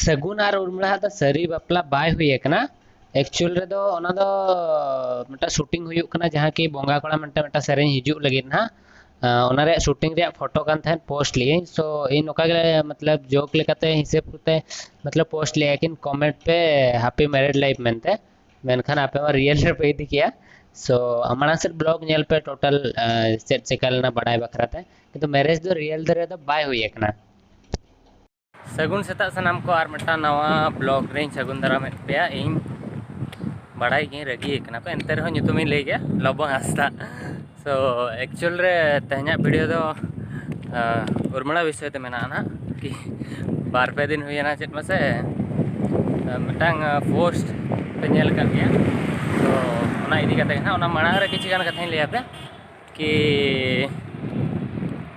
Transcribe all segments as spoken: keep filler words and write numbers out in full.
ᱥᱟᱹᱜᱩᱱ ᱟᱨ ᱩᱨᱢᱤᱞᱟ ᱦᱟᱜ ᱫᱚ ᱥᱟᱹᱨᱤ ᱵᱟᱯᱞᱟ ᱵᱟᱭ ᱦᱩᱭ ᱟᱠᱟᱱᱟ᱾ ᱮᱠᱪᱩᱭᱟᱞ ᱨᱮᱫᱚ ᱚᱱᱟ ᱫᱚ ᱢᱤᱫᱴᱟᱝ ᱥᱩᱴᱤᱝ ᱦᱩᱭᱩᱜ ᱠᱟᱱᱟ, ᱡᱟᱦᱟᱸ ᱠᱤ ᱵᱚᱸᱜᱟ ᱠᱚᱲᱟ ᱢᱮᱱᱛᱮ ᱢᱤᱫᱴᱟᱝ ᱥᱮᱨᱮᱧ ᱦᱤᱡᱩᱜ ᱞᱟᱹᱜᱤᱫ ᱱᱟᱦᱟᱜ᱾ ᱟᱸ, ᱚᱱᱟ ᱨᱮᱭᱟᱜ ᱥᱩᱴᱤᱝ ᱨᱮᱭᱟᱜ ᱯᱷᱳᱴᱳ ᱠᱟᱱ ᱛᱟᱦᱮᱸᱫ, ᱯᱳᱥᱴ ᱞᱮᱜᱼᱟᱹᱧ᱾ ᱥᱳ ᱤᱧ ᱱᱚᱝᱠᱟ ᱜᱮ, ᱢᱚᱛᱞᱚᱵ, ᱡᱳᱠ ᱞᱮᱠᱟᱛᱮ, ᱦᱤᱥᱟᱹᱵ ᱠᱟᱛᱮ, ᱢᱚᱛᱞᱚᱵ, ᱯᱳᱥᱴ ᱞᱮᱜᱼᱟ ᱠᱤᱱ, ᱠᱚᱢᱮᱱᱴ ᱯᱮ ᱦᱮᱯᱤ ᱢᱮᱨᱤᱰ ᱞᱟᱭᱤᱯ ᱢᱮᱱᱛᱮ᱾ ᱢᱮᱱᱠᱷᱟᱱ ᱟᱯᱮ ᱢᱟ ᱨᱤᱭᱮᱞ ᱨᱮᱯᱮ ᱤᱫᱤ ᱠᱮᱜᱼᱟ᱾ ᱥᱳ ᱢᱟᱲᱟᱝ ᱥᱮᱫ ᱵᱞᱚᱜ ᱧᱮᱞ ᱯᱮ, ᱴᱳᱴᱟᱞ, ᱟᱸ, ᱪᱮᱫ ᱪᱮᱠᱟ ᱞᱮᱱᱟ ᱵᱟᱰᱟᱭ ᱵᱟᱠᱷᱨᱟ ᱛᱮ᱾ ᱠᱤᱱᱛᱩ ᱢᱮᱨᱮᱡᱽ ᱫᱚ ᱨᱤᱭᱮᱞ ᱨᱮᱫᱚ ᱵᱟᱭ ᱦᱩᱭ ᱟᱠᱟᱱᱟ᱾ ᱥᱟᱹᱜᱩᱱ ᱥᱮᱛᱟᱜ ᱥᱟᱱᱟᱢ ᱠᱚ, ᱟᱨ ᱢᱤᱫᱴᱟᱝ ᱱᱟᱣᱟ ᱵᱞᱚᱜ ᱨᱮᱧ ᱥᱟᱹᱜᱩᱱ ᱫᱟᱨᱟᱢᱮᱫ ᱯᱮᱭᱟ᱾ ᱤᱧ ᱵᱟᱲᱟᱭ ᱜᱤᱧ ᱨᱟᱹᱜᱤ ᱟᱠᱟᱱᱟ ᱯᱮ, ᱮᱱᱛᱮ ᱨᱮᱦᱚᱸ ᱧᱩᱛᱩᱢᱤᱧ ᱞᱟᱹᱭ ᱜᱮᱭᱟ, ᱞᱚᱵᱚ ᱦᱟᱸᱥᱫᱟ᱾ ᱥᱳ ᱮᱠᱪᱩᱭᱟᱞ ᱨᱮ ᱛᱮᱦᱮᱧᱟᱜ ᱵᱷᱤᱰᱤᱭᱳ ᱫᱚ, ᱟᱸ, ᱩᱨᱢᱤᱞᱟ ᱵᱤᱥᱚᱭ ᱛᱮ ᱢᱮᱱᱟᱜᱼᱟ ᱱᱟᱦᱟᱜ᱾ ᱠᱤ ᱵᱟᱨ ᱯᱮ ᱫᱤᱱ ᱦᱩᱭᱮᱱᱟ, ᱪᱮᱫ ᱢᱟᱥᱮ, ᱟᱸ, ᱢᱤᱫᱴᱟᱝ, ᱟᱸ, ᱯᱳᱥᱴ ᱯᱮ ᱧᱮᱞ ᱟᱠᱟᱫ ᱜᱮᱭᱟ᱾ ᱛᱚ ᱚᱱᱟ ᱤᱫᱤ ᱠᱟᱛᱮ ᱜᱮ ᱱᱟᱦᱟᱜ, ᱚᱱᱟ ᱢᱟᱲᱟᱝ ᱨᱮ ᱠᱤᱪᱷᱩ ᱜᱟᱱ ᱠᱟᱛᱷᱟᱧ ᱞᱟᱹᱭ ᱟᱯᱮ᱾ ᱠᱤ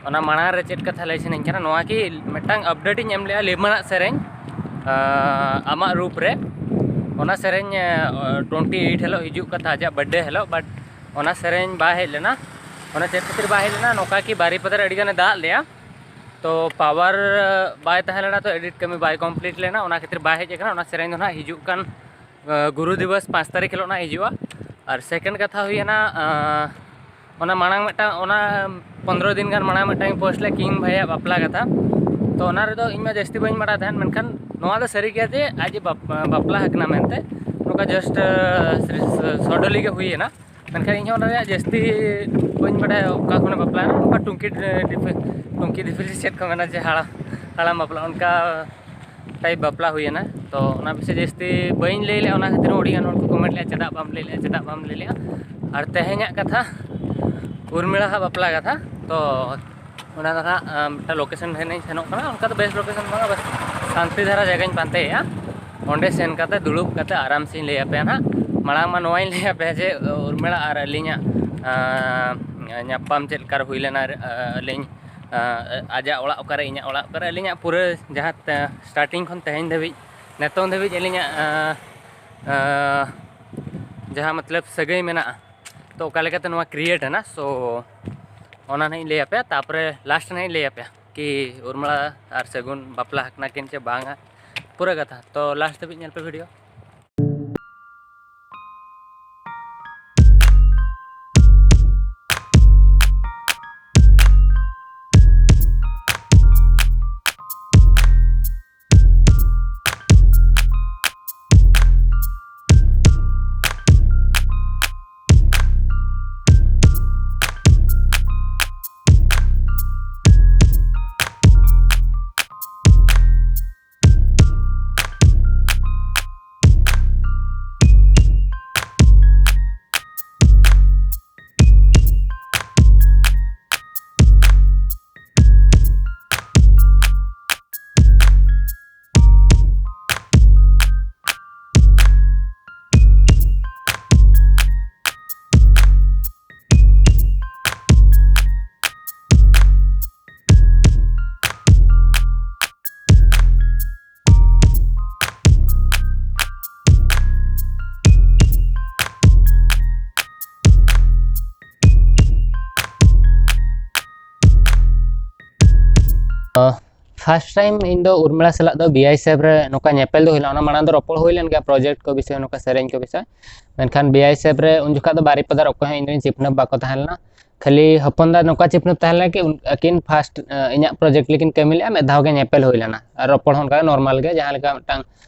ᱚᱱᱟ ᱢᱟᱲᱟᱝ ᱨᱮ ᱪᱮᱫ ᱠᱟᱛᱷᱟ ᱞᱟᱹᱭ ᱥᱟᱱᱟᱧ ᱠᱟᱱᱟ, ᱱᱚᱣᱟ ᱠᱤ ᱢᱤᱫᱴᱟᱝ ᱟᱯᱰᱮᱴ ᱤᱧ ᱮᱢ ᱞᱮᱜᱼᱟ ᱞᱤᱢᱟᱱᱟᱜ ᱥᱮᱨᱮᱧ, ᱟᱸ, ᱟᱢᱟᱜ ᱨᱩᱯ ᱨᱮ᱾ ᱚᱱᱟ ᱥᱮᱨᱮᱧ, ᱟᱸ, ᱴᱩᱭᱮᱱᱴᱤ ᱮᱭᱤᱴ ᱦᱤᱞᱳᱜ ᱦᱤᱡᱩᱜ ᱠᱟᱛᱷᱟ, ᱟᱡᱟᱜ ᱵᱟᱨᱛᱷᱰᱮ ᱦᱤᱞᱳᱜ, ᱵᱟᱴ ᱚᱱᱟ ᱥᱮᱨᱮᱧ ᱵᱟᱭ ᱦᱮᱡ ᱞᱮᱱᱟ᱾ ᱚᱱᱟ ᱪᱮᱫ ᱠᱷᱟᱹᱛᱤᱨ ᱵᱟᱭ ᱦᱮᱡ ᱞᱮᱱᱟ? ᱱᱚᱝᱠᱟ ᱠᱤ ᱵᱟᱨᱤᱯᱟᱫᱟ ᱨᱮ ᱟᱹᱰᱤ ᱜᱟᱱᱮ ᱫᱟᱜ ᱞᱮᱜᱼᱟ, ᱛᱚ ᱯᱟᱣᱟᱨ ᱵᱟᱭ ᱛᱟᱦᱮᱸ ᱞᱮᱱᱟ, ᱛᱚ ᱮᱰᱤᱴ ᱠᱟᱹᱢᱤ ᱵᱟᱭ ᱠᱚᱢᱯᱞᱤᱴ ᱞᱮᱱᱟ, ᱚᱱᱟ ᱠᱷᱟᱹᱛᱤᱨ ᱵᱟᱭ ᱦᱮᱡ ᱟᱠᱟᱱᱟ᱾ ᱚᱱᱟ ᱥᱮᱨᱮᱧ ᱫᱚ ᱱᱟᱦᱟᱜ ᱦᱤᱡᱩᱜ ᱠᱟᱱ ᱟᱸ, ᱜᱩᱨᱩ ᱫᱤᱵᱚᱥ ᱯᱟᱸᱪ ᱛᱟᱹᱨᱤᱠᱷ ᱦᱤᱞᱳᱜ ᱱᱟᱜ ᱦᱤᱡᱩᱜᱼᱟ᱾ ᱟᱨ ᱥᱮᱠᱮᱱᱰ ᱠᱟᱛᱷᱟ ᱦᱩᱭᱮᱱᱟ, ᱟᱸ, ᱚᱱᱟ ᱢᱟᱲᱟᱝ ᱢᱤᱫᱴᱟᱝ, ᱚᱱᱟ ᱯᱚᱱᱫᱽᱨᱚ ᱫᱤᱱ ᱜᱟᱱ ᱢᱟᱲᱟᱝ ᱢᱤᱫᱴᱟᱝ ᱤᱧ ᱯᱳᱥᱴ ᱞᱮᱫ ᱠᱤᱝ ᱵᱷᱟᱭᱟᱜ ᱵᱟᱯᱞᱟ ᱠᱟᱛᱷᱟ᱾ ᱛᱚ ᱚᱱᱟ ᱨᱮᱫᱚ ᱤᱧ ᱢᱟ ᱡᱟᱹᱥᱛᱤ ᱵᱟᱹᱧ ᱵᱟᱲᱟᱭ ᱛᱟᱦᱮᱸᱫ, ᱢᱮᱱᱠᱷᱟᱱ ᱱᱚᱣᱟ ᱫᱚ ᱥᱟᱹᱨᱤ ᱜᱮᱭᱟ ᱡᱮ ᱟᱡ ᱮ ᱵᱟᱯ-, ᱵᱟᱯᱞᱟ ᱟᱠᱟᱱᱟ ᱢᱮᱱᱛᱮ᱾ ᱱᱚᱝᱠᱟ ᱡᱟᱥᱴ, ᱟᱸ, ᱥᱨᱤ-, ᱥᱚᱰᱚᱞᱤ ᱜᱮ ᱦᱩᱭᱮᱱᱟ᱾ ᱢᱮᱱᱠᱷᱟᱱ ᱤᱧ ᱦᱚᱸ ᱚᱱᱟ ᱨᱮᱭᱟᱜ ᱡᱟᱹᱥᱛᱤ ᱵᱟᱹᱧ ᱵᱟᱲᱟᱭᱟ, ᱚᱠᱟ ᱠᱷᱚᱱᱮ ᱵᱟᱯᱞᱟᱭᱮᱱᱟ᱾ ᱱᱚᱝᱠᱟ ᱴᱩᱝᱠᱤ, ᱴᱩᱝᱠᱤ ᱫᱤᱯᱤᱞ ᱥᱮ ᱪᱮᱫ ᱠᱚ ᱢᱮᱱᱟ ᱡᱮ ᱦᱟᱲᱟᱢ, ᱦᱟᱲᱟᱢ ᱵᱟᱯᱞᱟ, ᱚᱱᱠᱟ ᱴᱟᱭᱤᱯ ᱵᱟᱯᱞᱟ ᱦᱩᱭᱮᱱᱟ᱾ ᱛᱚ ᱚᱱᱟ ᱵᱤᱥᱚᱭ ᱡᱟᱹᱥᱛᱤ ᱵᱟᱹᱧ ᱞᱟᱹᱭ ᱞᱮᱜᱼᱟ, ᱚᱱᱟ ᱠᱷᱟᱹᱛᱤᱨ ᱦᱚᱸ ᱟᱹᱰᱤᱜᱟᱱ ᱦᱚᱲ ᱠᱚ ᱠᱚᱢᱮᱱᱴ ᱞᱮᱜᱼᱟ, "ᱪᱮᱫᱟᱜ ᱵᱟᱢ ᱞᱟᱹᱭ ᱞᱮᱜᱼᱟ, ᱪᱮᱫᱟᱜ ᱵᱟᱢ ᱞᱟᱹᱭ ᱞᱮᱜᱼᱟ?" ᱟᱨ ᱛᱮᱦᱮᱧᱟᱜ ᱠᱟᱛᱷᱟ, ᱩᱨᱢᱤᱞᱟ ᱦᱟᱜ ᱵᱟᱯᱞᱟ ᱠᱟᱛᱷᱟ᱾ ᱛᱚ ᱚᱱᱟ ᱫᱚ ᱦᱟᱸᱜ, ᱟᱸ, ᱢᱤᱫᱴᱟᱝ ᱞᱳᱠᱮᱥᱚᱱ ᱴᱷᱮᱱᱤᱧ ᱥᱮᱱᱚᱜ ᱠᱟᱱᱟ᱾ ᱚᱱᱠᱟ ᱫᱚ ᱵᱮᱥ ᱞᱳᱠᱮᱥᱚᱱ ᱵᱟᱝᱟ, ᱵᱟᱥ ᱥᱟᱱᱛᱤ ᱫᱷᱟᱨᱟ ᱡᱟᱭᱜᱟᱧ ᱯᱟᱱᱛᱮᱭᱮᱜᱼᱟ᱾ ᱚᱸᱰᱮ ᱥᱮᱱ ᱠᱟᱛᱮ, ᱫᱩᱲᱩᱵ ᱠᱟᱛᱮ ᱟᱨᱟᱢ ᱥᱮᱧ ᱞᱟᱹᱭ ᱟᱯᱮᱭᱟ ᱱᱟᱦᱟᱜ᱾ ᱢᱟᱲᱟᱝ ᱢᱟ ᱱᱚᱣᱟᱧ ᱞᱟᱹᱭ ᱟᱯᱮᱭᱟ ᱡᱮ ᱩᱨᱢᱤᱞᱟ ᱟᱨ ᱟᱹᱞᱤᱧᱟᱜ, ᱟᱸ, ᱧᱟᱯᱟᱢ ᱪᱮᱫ ᱞᱮᱠᱟ ᱨᱮ ᱦᱩᱭ ᱞᱮᱱᱟ, ᱟᱹᱞᱤᱧ ᱟᱸ, ᱟᱡᱟᱜ ᱚᱲᱟᱜ ᱚᱠᱟᱨᱮ, ᱤᱧᱟᱹᱜ ᱚᱲᱟᱜ ᱚᱠᱟᱨᱮ, ᱟᱹᱞᱤᱧᱟᱜ ᱯᱩᱨᱟᱹ ᱡᱟᱦᱟᱸ ᱛᱮ-, ᱥᱴᱟᱨᱴᱤᱝ ᱠᱷᱚᱱ ᱛᱮᱦᱮᱧ ᱫᱷᱟᱹᱵᱤᱡ, ᱱᱤᱛᱚᱝ ᱫᱷᱟᱹᱵᱤᱡ ᱟᱹᱞᱤᱧᱟᱜ, ᱟᱸ, ᱟᱸ, ᱡᱟᱦᱟᱸ ᱢᱚᱛᱞᱚᱵ ᱥᱟᱹᱜᱟᱹᱭ ᱢᱮᱱᱟᱜᱼᱟ, ᱛᱚ ᱚᱠᱟ ᱞᱮᱠᱟᱛᱮ ᱱᱚᱣᱟ ᱠᱨᱤᱭᱮᱴ ᱮᱱᱟ, ᱥᱳ ᱚᱱᱟ ᱱᱟᱦᱟᱜ ᱤᱧ ᱞᱟᱹᱭ ᱟᱯᱮᱭᱟ᱾ ᱛᱟᱨᱯᱚᱨᱮ ᱞᱟᱥᱴ ᱱᱟᱦᱟᱜ ᱤᱧ ᱞᱟᱹᱭ ᱟᱯᱮᱭᱟ ᱠᱤ ᱩᱨᱢᱤᱞᱟ ᱟᱨ ᱥᱟᱹᱜᱩᱱ ᱵᱟᱯᱞᱟ ᱟᱠᱟᱱᱟ ᱠᱤᱱ ᱪᱮ ᱵᱟᱝᱟ᱾ ᱯᱩᱨᱟᱹ ᱠᱟᱛᱷᱟ᱾ ᱛᱚ ᱞᱟᱥᱴ ᱫᱷᱟᱹᱵᱤᱡ ᱧᱮᱞ ᱯᱮ ᱵᱷᱤᱰᱤᱭᱳ᱾ ᱯᱷᱟᱥᱴ ᱴᱟᱭᱤᱢ ᱤᱧ ᱫᱚ ᱩᱨᱢᱤᱞᱟ ᱥᱟᱞᱟᱜ ᱫᱚ ᱵᱤ ᱟᱭ ᱥᱮᱵᱷ ᱨᱮ ᱱᱚᱝᱠᱟ ᱧᱮᱯᱮᱞ ᱫᱚ ᱦᱩᱭ ᱞᱮᱱᱟ᱾ ᱚᱱᱟ ᱢᱟᱲᱟᱝ ᱫᱚ ᱨᱚᱯᱚᱲ ᱦᱩᱭ ᱞᱮᱱ ᱜᱮᱭᱟ ᱯᱨᱚᱡᱮᱠᱴ ᱠᱚ ᱵᱤᱥᱚᱭ, ᱱᱚᱝᱠᱟ ᱥᱮᱨᱮᱧ ᱠᱚ ᱵᱤᱥᱚᱭ᱾ ᱢᱮᱱᱠᱷᱟᱱ ᱵᱤ ᱟᱭ ᱥᱮᱵᱷ ᱨᱮ ᱩᱱ ᱡᱚᱠᱷᱟᱜ ᱫᱚ ᱵᱟᱨᱤᱯᱟᱫᱟ ᱨᱮ ᱚᱠᱚᱭ ᱦᱚᱸ ᱤᱧ ᱨᱮᱱ ᱪᱤᱯᱱᱟᱹᱯ ᱵᱟᱠᱚ ᱛᱟᱦᱮᱸ ᱞᱮᱱᱟ᱾ ᱠᱷᱟᱹᱞᱤ ᱦᱚᱯᱚᱱ ᱫᱟ ᱱᱚᱝᱠᱟ ᱪᱤᱯᱱᱟᱹᱯ ᱛᱟᱦᱮᱸ ᱞᱮᱱᱟ ᱠᱤ ᱩᱱ-, ᱟᱹᱠᱤᱱ ᱯᱷᱟᱥᱴ, ᱮ, ᱤᱧᱟᱹᱜ ᱯᱨᱚᱡᱮᱠᱴ ᱞᱟᱹᱜᱤᱫ ᱠᱟᱹᱢᱤ ᱞᱮᱫᱼᱟ, ᱢᱤᱫ ᱫᱷᱟᱣ ᱜᱮ ᱧᱮᱯᱮᱞ ᱦᱩᱭ ᱞᱮᱱᱟ᱾ ᱟᱨ ᱨᱚᱯᱚᱲ ᱦᱚᱸ ᱚᱱᱠᱟ ᱱᱚᱨᱢᱟᱞ ᱜᱮ, ᱡᱟᱦᱟᱸ ᱞᱮᱠᱟ ᱢᱤᱫᱴᱟᱝ,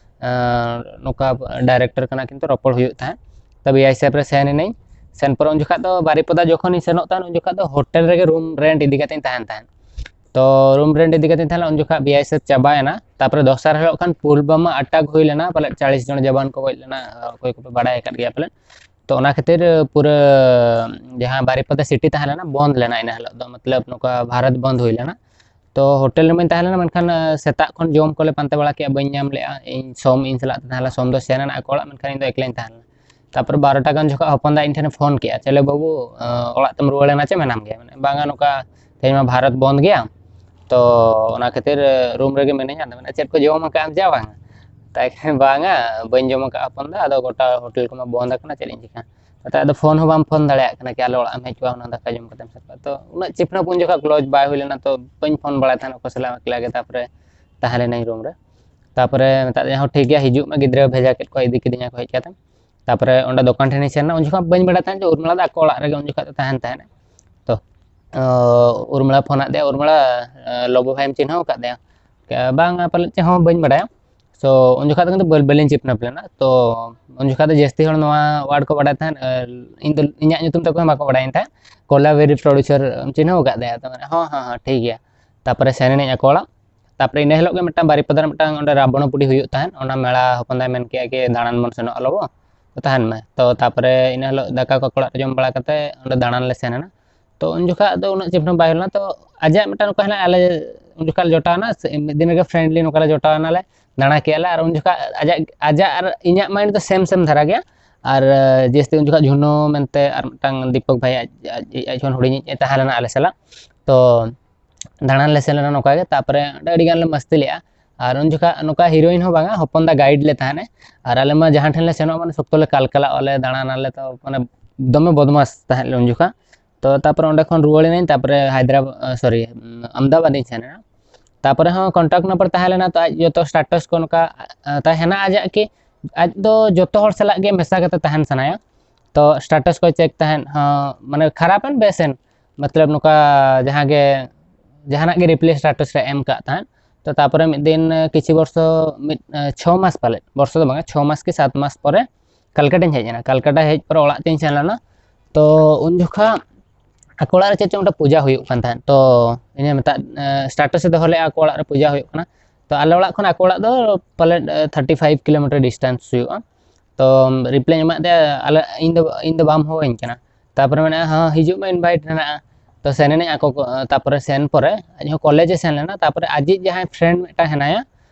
ᱮ, ᱱᱚᱝᱠᱟ ᱰᱟᱭᱨᱮᱠᱴᱚᱨ ᱠᱟᱱᱟ ᱠᱤᱱ ᱛᱚ ᱨᱚᱯᱚᱲ ᱦᱩᱭᱩᱜ ᱛᱟᱦᱮᱸᱫ᱾ ᱛᱚ ᱵᱤ ᱟᱭ ᱥᱮᱵᱷ ᱨᱮ ᱥᱮᱱ ᱮᱱᱟᱹᱧ᱾ ᱥᱮᱱ ᱯᱚᱨᱮ ᱩᱱ ᱡᱚᱠᱷᱟᱜ ᱫᱚ ᱵᱟᱨᱤᱯᱟᱫᱟ ᱡᱚᱠᱷᱚᱱᱤᱧ ᱥᱮᱱᱚᱜ ᱛᱟᱦᱮᱸᱫ, ᱩᱱ ᱡᱚᱠᱷᱟᱜ ᱫᱚ ᱦᱳᱴᱮᱞ ᱨᱮᱜᱮ ᱨᱩᱢ ᱨᱮᱱᱴ ᱤᱫᱤ ᱠᱟᱛᱮᱧ ᱛᱟᱦᱮᱱ ᱛᱟᱦᱮᱸᱫ᱾ ᱛᱚ ᱨᱩᱢ ᱨᱮᱱᱴ ᱤᱫᱤ ᱠᱟᱛᱮᱧ ᱛᱟᱦᱮᱸ ᱞᱮᱱᱟ, ᱩᱱ ᱡᱚᱠᱷᱟᱜ ᱵᱤ ᱟᱭ ᱥᱮᱵᱷ ᱪᱟᱵᱟᱭᱮᱱᱟ᱾ ᱛᱟᱨᱯᱚᱨᱮ ᱫᱚᱥᱟᱨ ᱦᱤᱞᱳᱜ ᱠᱷᱟᱱ ᱯᱩᱞᱵᱟᱢᱟ ᱟᱴᱟᱠ ᱦᱩᱭ ᱞᱮᱱᱟ, ᱯᱟᱞᱮᱫ ᱪᱟᱞᱤᱥ ᱡᱚᱱ ᱡᱟᱵᱟᱱ ᱠᱚ ᱜᱚᱡ ᱞᱮᱱᱟ, ᱚᱠᱚᱭ ᱠᱚᱯᱮ ᱵᱟᱲᱟᱭ ᱟᱠᱟᱫ ᱜᱮᱭᱟ ᱯᱟᱞᱮᱫ᱾ ᱛᱚ ᱚᱱᱟ ᱠᱷᱟᱹᱛᱤᱨ ᱯᱩᱨᱟᱹ ᱡᱟᱦᱟᱸ ᱵᱟᱨᱤᱯᱟᱫᱟ ᱥᱤᱴᱤ ᱛᱟᱦᱮᱸ ᱞᱮᱱᱟ, ᱵᱚᱱᱫ ᱞᱮᱱᱟ ᱤᱱᱟᱹ ᱦᱤᱞᱳᱜ ᱫᱚ, ᱢᱚᱛᱞᱚᱵ ᱱᱚᱝᱠᱟ ᱵᱷᱟᱨᱚᱛ ᱵᱚᱱᱫ ᱦᱩᱭ ᱞᱮᱱᱟ᱾ ᱛᱚ ᱦᱳᱴᱮᱞ ᱨᱮᱢᱟᱧ ᱛᱟᱦᱮᱸ ᱞᱮᱱᱟ, ᱢᱮᱱᱠᱷᱟᱱ, ᱮ, ᱥᱮᱛᱟᱜ ᱠᱷᱚᱱ ᱡᱚᱢ ᱠᱚᱞᱮ ᱯᱟᱱᱛᱮ ᱵᱟᱲᱟ ᱠᱮᱜᱼᱟ, ᱵᱟᱹᱧ ᱧᱟᱢ ᱞᱮᱜᱼᱟ᱾ ᱤᱧ ᱥᱳᱢ ᱤᱧ ᱥᱟᱞᱟᱜ ᱛᱮ ᱛᱟᱦᱮᱸ ᱞᱮᱱᱟ, ᱥᱳᱢ ᱫᱚ ᱥᱮᱱ ᱮᱱᱟ ᱟᱠᱚ ᱚᱲᱟᱜ, ᱢᱮᱱᱠᱷᱟᱱ ᱤᱧ ᱫᱚ ᱮᱠᱞᱟᱧ ᱛᱟᱦᱮᱸ ᱞᱮᱱᱟ᱾ ᱛᱟᱨᱯᱚᱨᱮ ᱵᱟᱨᱚᱴᱟ ᱜᱟᱱ ᱡᱚᱠᱷᱚᱱ ᱦᱚᱯᱚᱱ ᱫᱟ ᱤᱧ ᱴᱷᱮᱱᱮ ᱯᱷᱳᱱ ᱠᱮᱜᱼᱟ, "ᱪᱮᱞᱮ ᱵᱟᱹᱵᱩ, ᱮ, ᱚᱲᱟᱜ ᱛᱮᱢ ᱨᱩᱣᱟᱹᱲ ᱮᱱᱟ ᱪᱮ ᱢᱮᱱᱟᱢ ᱜᱮᱭᱟ?" ᱢᱮᱱᱮ, "ᱵᱟᱝᱟ, ᱱᱚᱝᱠᱟ ᱛᱮᱦᱮᱧ ᱢᱟ ᱵᱷᱟᱨᱚᱛ ᱵᱚᱱᱫ ᱜᱮᱭᱟ, ᱛᱚ ᱚᱱᱟ ᱠᱷᱟᱹᱛᱤᱨ, ᱮ, ᱨᱩᱢ ᱨᱮᱜᱮ ᱢᱤᱱᱟᱹᱧᱟ᱾ ᱟᱫᱚ ᱢᱮᱱᱟ, 'ᱪᱮᱫ ᱠᱚ ᱡᱚᱢ ᱟᱠᱟᱫ ᱟᱢ ᱪᱮ ᱵᱟᱝᱟ?' ᱛᱟᱭ ᱠᱷᱟᱱ, 'ᱵᱟᱝᱟ, ᱵᱟᱹᱧ ᱡᱚᱢ ᱟᱠᱟᱫᱼᱟ ᱦᱚᱯᱚᱱ ᱫᱟ, ᱟᱫᱚ ᱜᱚᱴᱟ ᱦᱳᱴᱮᱞ ᱠᱚᱢᱟ ᱵᱚᱱᱫ ᱟᱠᱟᱱᱟ, ᱪᱮᱫ ᱤᱧ ᱪᱤᱠᱟᱹᱭᱟ?' ᱢᱮᱛᱟᱭ, "ᱟᱫᱚ ᱯᱷᱳᱱ ᱦᱚᱸ ᱵᱟᱢ ᱯᱷᱳᱱ ᱫᱟᱲᱮᱭᱟᱜ ᱠᱟᱱᱟ ᱠᱤ, ᱟᱞᱮ ᱚᱲᱟᱜ ᱮᱢ ᱦᱮᱡ ᱠᱚᱜᱼᱟ, ᱦᱩᱱᱟᱹᱝ ᱫᱟᱠᱟ ᱡᱚᱢ ᱠᱟᱛᱮᱢ ᱥᱮᱱ ᱠᱚᱜᱼᱟ?" ᱛᱚ ᱩᱱᱟᱹᱜ ᱪᱤᱯᱱᱟᱹᱯ ᱩᱱ ᱡᱚᱠᱷᱚᱱ ᱠᱞᱳᱡᱽ ᱵᱟᱭ ᱦᱩᱭ ᱞᱮᱱᱟ, ᱛᱚ ᱵᱟᱹᱧ ᱯᱷᱳᱱ ᱵᱟᱲᱟᱭ ᱛᱟᱦᱮᱱ ᱚᱠᱚᱭ ᱥᱟᱞᱟᱜ, ᱮᱠᱞᱟ ᱜᱮ ᱛᱟᱨᱯᱚᱨᱮ ᱛᱟᱦᱮᱸ ᱞᱮᱱᱟᱹᱧ ᱨᱩᱢ ᱨᱮ᱾ ᱛᱟᱨᱯᱚᱨᱮ ᱢᱮᱛᱟᱫ ᱫᱤᱧᱟ, "ᱦᱚᱸ, ᱴᱷᱤᱠ ᱜᱮᱭᱟ, ᱦᱤᱡᱩᱜ ᱢᱮ", ᱜᱤᱫᱽᱨᱟᱹ ᱵᱷᱮᱡᱟ ᱠᱮᱫ ᱠᱚᱣᱟ, ᱤᱫᱤ ᱠᱤᱫᱤᱧᱟ ᱠᱚ ᱦᱮᱡ ᱠᱟᱛᱮ᱾ ᱛᱟᱨᱯᱚᱨᱮ ᱚᱸᱰᱮ ᱫᱚᱠᱟᱱ ᱴᱷᱮᱱᱤᱧ ᱥᱮᱱ ᱮᱱᱟ᱾ ᱩᱱ ᱡᱚᱠᱷᱚᱱ ᱵᱟᱹᱧ ᱵᱟᱲᱟᱭ ᱛᱟᱦᱮᱸᱫ ᱡᱮ ᱩᱨᱢᱤᱞᱟ ᱫᱚ ᱟᱠᱚ ᱚᱲᱟᱜ ᱨᱮᱜᱮ ᱩᱱ ᱡᱚᱠᱷᱚᱱ ᱫᱚ ᱛᱟᱦᱮᱱ ᱛᱟᱦᱮᱸᱫ᱾ ᱛᱚ ᱩᱨᱢᱤᱞᱟ ᱯᱷᱳᱱ ᱟᱫ ᱫᱮᱭᱟ, "ᱩᱨᱢᱤᱞᱟ, ᱞᱚᱵᱚ ᱵᱷᱟᱭᱮᱢ ᱪᱤᱱᱦᱟᱹᱣ ᱟᱠᱟᱫ ᱫᱮᱭᱟ?" "ᱵᱟᱝᱟ ᱯᱟᱞᱮᱫ, ᱪᱮᱫ ᱦᱚᱸ ᱵᱟᱹᱧ ᱵᱟᱲᱟᱭᱟ᱾" ᱛᱚ ᱩᱱ ᱡᱚᱠᱷᱚᱱ ᱫᱚ ᱠᱤᱱᱛᱩ ᱵᱟᱹᱞ- ᱵᱟᱹᱞᱤᱧ ᱪᱤᱱᱦᱟᱹᱯ ᱞᱮᱱᱟ᱾ ᱛᱚ ᱩᱱ ᱡᱚᱠᱷᱚᱱ ᱫᱚ ᱡᱟᱹᱥᱛᱤ ᱦᱚᱲ ᱱᱚᱣᱟ ᱣᱟᱨᱰ ᱠᱚ ᱵᱟᱲᱟᱭ ᱛᱟᱦᱮᱸᱫ, ᱟᱨ ᱤᱧ ᱫᱚ, ᱤᱧᱟᱹᱜ ᱧᱩᱛᱩᱢ ᱛᱟᱠᱚ ᱦᱚᱸ ᱵᱟᱠᱚ ᱵᱟᱲᱟᱭᱤᱧ ᱛᱟᱦᱮᱸᱫ᱾ "ᱠᱚᱞᱟᱵᱮᱨᱤ ᱯᱨᱚᱰᱩᱥᱟᱨ ᱮᱢ ᱪᱤᱱᱦᱟᱹᱣ ᱟᱠᱟᱫ ᱫᱮᱭᱟ?" ᱛᱚ ᱢᱟᱱᱮ, "ᱦᱚᱸ, ᱦᱚᱸ, ᱦᱚᱸ, ᱴᱷᱤᱠ ᱜᱮᱭᱟ᱾" ᱛᱟᱨᱯᱚᱨᱮ ᱥᱮᱱ ᱮᱱᱟᱹᱧ ᱟᱠᱚ ᱚᱲᱟᱜ᱾ ᱛᱟᱨᱯᱚᱨᱮ ᱤᱱᱟᱹ ᱦᱤᱞᱳᱜ ᱜᱮ ᱢᱤᱫᱴᱟᱝ ᱵᱟᱨᱤᱯᱟᱫᱟ ᱨᱮ ᱢᱤᱫᱴᱟᱝ ᱚᱸᱰᱮ ᱨᱟᱵᱚᱬ ᱯᱩᱰᱤ ᱦᱩᱭᱩᱜ ᱛᱟᱦᱮᱸᱫ, ᱚᱱᱟ ᱢᱮᱞᱟ ᱦᱚᱯᱚᱱ ᱫᱟᱭ ᱢᱮᱱ ᱠᱮᱜᱼᱟ ᱠᱤ, "ᱫᱟᱬᱟᱱ ᱵᱚᱱ ᱥᱮᱱᱚᱜᱼᱟ ᱞᱚᱵᱚ, ᱛᱚ ᱛᱟᱦᱮᱱ ᱢᱮ᱾" ᱛᱚ ᱛᱟᱨᱯᱚᱨᱮ ᱤᱱᱟᱹ ᱦᱤᱞᱳᱜ ᱫᱟᱠᱟ ᱠᱚ ᱟᱠᱚ ᱚᱲᱟᱜ ᱨᱮ ᱡᱚᱢ ᱵᱟᱲᱟ ᱠᱟᱛᱮ ᱚᱸᱰᱮ ᱫᱟᱬᱟᱱ ᱞᱮ ᱥᱮᱱ ᱮᱱᱟ᱾ ᱛᱚ ᱩᱱ ᱡᱚᱠᱷᱟᱜ ᱫᱚ ᱩᱱᱟᱹᱜ ᱪᱤᱱᱦᱟᱹ ᱵᱟᱭ ᱦᱩᱭ ᱞᱮᱱᱟ᱾ ᱛᱚ ᱟᱡᱟᱜ ᱢᱤᱫᱴᱟᱝ ᱱᱚᱝᱠᱟ ᱦᱮᱱᱟᱜ, ᱟᱞᱮ ᱩᱱ ᱡᱚᱠᱷᱟᱜ ᱞᱮ ᱡᱚᱴᱟᱣ ᱮᱱᱟ, ᱥᱮ ᱢᱤᱫ ᱫᱤᱱ ᱨᱮᱜᱮ friendly ᱱᱚᱝᱠᱟ ᱞᱮ ᱡᱚᱴᱟᱣ ᱮᱱᱟᱞᱮ, ᱫᱟᱬᱟ ᱠᱮᱜᱼᱟ ᱞᱮ᱾ ᱟᱨ ᱩᱱ ᱡᱚᱠᱷᱟᱜ ᱟᱡᱟᱜ, ᱟᱡᱟᱜ ᱟᱨ ᱤᱧᱟᱹᱜ mind ᱫᱚ same same ᱫᱷᱟᱨᱟ ᱜᱮᱭᱟ᱾ ᱟᱨ ᱡᱟᱹᱥᱛᱤ ᱩᱱ ᱡᱚᱠᱷᱟᱜ ᱡᱷᱩᱱᱳ ᱢᱮᱱᱛᱮ ᱟᱨ ᱢᱤᱫᱴᱟᱝ ᱫᱤᱯᱚᱠ ᱵᱷᱟᱭ, ᱟᱡ, ᱟᱡ, ᱟᱡ ᱠᱷᱚᱱ ᱦᱩᱰᱤᱧᱤᱡ ᱮ ᱛᱟᱦᱮᱸ ᱞᱮᱱᱟ ᱟᱞᱮ ᱥᱟᱞᱟᱜ᱾ ᱛᱚ ᱫᱟᱬᱟᱱ ᱞᱮ ᱥᱮᱱ ᱞᱮᱱᱟ ᱱᱚᱝᱠᱟ ᱜᱮ᱾ ᱛᱟᱨᱯᱚᱨᱮ ᱚᱸᱰᱮ ᱟᱹᱰᱤ ᱜᱟᱱ ᱞᱮ ᱢᱟᱹᱥᱛᱤ ᱞᱮᱜᱼᱟ᱾ ᱟᱨ ᱩᱱ ᱡᱚᱠᱷᱟᱜ ᱱᱚᱝᱠᱟ heroine ᱦᱚᱸ ᱵᱟᱝᱟ, ᱦᱚᱯᱚᱱ ᱫᱟ guide ᱞᱮ ᱛᱟᱦᱮᱱᱟ᱾ ᱟᱨ ᱟᱞᱮ ᱢᱟ ᱡᱟᱦᱟᱸ ᱴᱷᱮᱱ ᱞᱮ ᱥᱮᱱᱚᱜᱼᱟ, ᱢᱟᱱᱮ ᱥᱚᱠᱛᱚ ᱞᱮ ᱠᱟᱞᱠᱟᱞᱟᱜᱼᱟ, ᱞᱮ ᱫᱟᱬᱟᱱᱟᱞᱮ, ᱛᱚ ᱢᱟᱱᱮ ᱫᱚᱢᱮ ᱵᱚᱫᱢᱟᱥ ᱛᱟᱦᱮᱸᱫ ᱞᱮ ᱩᱱ ᱡᱚᱠᱷᱟᱜ᱾ ᱛᱚ ᱛᱟᱨᱯᱚᱨᱮ ᱚᱸᱰᱮ ᱠᱷᱚᱱ ᱨᱩᱣᱟᱹᱲ ᱮᱱᱟᱹᱧ, ᱛᱟᱨᱯᱚᱨᱮ ᱦᱟᱭᱫᱨᱟᱵᱟᱫᱽ, sorry, ᱟᱦᱢᱮᱫᱟᱵᱟᱫᱽ ᱤᱧ ᱥᱮᱱ ᱮᱱᱟ᱾ ᱛᱟᱨᱯᱚᱨᱮ ᱦᱚᱸ contact number ᱛᱟᱦᱮᱸ ᱞᱮᱱᱟ, ᱛᱚ ᱟᱡ ᱡᱚᱛᱚ status ᱠᱚ ᱱᱚᱝᱠᱟ, ᱟᱸ, ᱛᱟᱦᱮᱸ ᱦᱮᱱᱟᱜᱼᱟ ᱟᱡᱟᱜ ᱠᱤ, ᱟᱡ ᱫᱚ ᱡᱚᱛᱚ ᱦᱚᱲ ᱥᱟᱞᱟᱜ ᱜᱮ ᱢᱮᱥᱟ ᱠᱟᱛᱮ ᱛᱟᱦᱮᱱ ᱥᱟᱱᱟᱭᱟ᱾ ᱛᱚ status ᱠᱚᱭ check ᱛᱟᱦᱮᱸᱫ, ᱦᱚᱸ, ᱢᱟᱱᱮ ᱠᱷᱟᱨᱟᱯ ᱮᱱ ᱵᱮᱥ ᱮᱱ, ᱢᱚᱛᱞᱚᱵ ᱱᱚᱝᱠᱟ ᱡᱟᱦᱟᱸ ᱜᱮ, ᱡᱟᱦᱟᱱᱟᱜ ᱜᱮ reply status ᱨᱮ ᱮᱢ ᱠᱟᱜ ᱛᱟᱦᱮᱸᱫ᱾ ᱛᱚ ᱛᱟᱨᱯᱚᱨᱮ ᱢᱤᱫ ᱫᱤᱱ, ᱠᱤᱪᱷᱩ ᱵᱚᱨᱥᱚ, ᱢᱤᱫ, ᱪᱷᱚ ᱢᱟᱥ ᱯᱟᱞᱮᱫ, ᱵᱚᱨᱥᱚ ᱫᱚ ᱵᱟᱝᱟ, ᱪᱷᱚ ᱢᱟᱥ ᱠᱤ ᱥᱟᱛ ᱢᱟᱥ ᱯᱚᱨᱮ ᱠᱟᱞᱠᱟᱴᱟᱧ ᱦᱮᱡ ᱮᱱᱟ᱾ ᱠᱟᱞᱠᱟᱴᱟ ᱦᱮᱡ ᱯᱚᱨᱮ ᱚᱲᱟᱜ ᱛᱤᱧ ᱥᱮᱱ ᱞᱮᱱᱟ᱾ ᱛᱚ ᱩᱱ ᱡᱚᱠᱷᱟᱜ ᱟᱠᱚ ᱚᱲᱟᱜ ᱨᱮ ᱪᱮᱫ ᱪᱚᱝ ᱢᱤᱫᱴᱟᱝ ᱯᱩᱡᱟ ᱦᱩᱭᱩᱜ ᱠᱟᱱ ᱛᱟᱦᱮᱸᱫ᱾ ᱛᱚ ᱤᱧᱮ ᱢᱮᱛᱟᱜ, status ᱮ ᱫᱚᱦᱚ ᱞᱮᱫᱼᱟ, ᱟᱠᱚ ᱚᱲᱟᱜ ᱨᱮ ᱯᱩᱡᱟ ᱦᱩᱭᱩᱜ ᱠᱟᱱᱟ᱾ ᱛᱚ ᱟᱞᱮ ᱚᱲᱟᱜ ᱠᱷᱚᱱ ᱟᱠᱚ ᱚᱲᱟᱜ ᱫᱚ ᱯᱟᱞᱮᱫ thirty five kilometer distance ᱦᱩᱭᱩᱜᱼᱟ᱾ ᱛᱚ reply ᱮᱢᱟᱫ ᱫᱮᱭᱟ, "ᱟᱞᱮ, ᱤᱧ ᱫᱚ, ᱤᱧ ᱫᱚ ᱵᱟᱢ ᱦᱚᱦᱚᱣᱟᱹᱧ ᱠᱟᱱᱟ?" ᱛᱟᱨᱯᱚᱨᱮ ᱢᱮᱱᱟ, "ᱦᱚᱸ, ᱦᱤᱡᱩᱜ ᱢᱮ, invite ᱦᱮᱱᱟᱜᱼᱟ᱾" ᱛᱚ ᱥᱮᱱ ᱮᱱᱟᱹᱧ ᱟᱠᱚ ᱠᱚ, ᱛᱟᱨᱯᱚᱨᱮ ᱥᱮᱱ ᱯᱚᱨᱮ ᱟᱡ ᱦᱚᱸ ᱠᱚᱞᱮᱡᱽ ᱮ ᱥᱮᱱ ᱞᱮᱱᱟ᱾ ᱛᱟᱨᱯᱚᱨᱮ ᱟᱡᱤᱡ ᱡᱟᱦᱟᱸᱭ friend ᱢᱤᱫᱴᱟᱝ ᱦᱮᱱᱟᱭᱟ,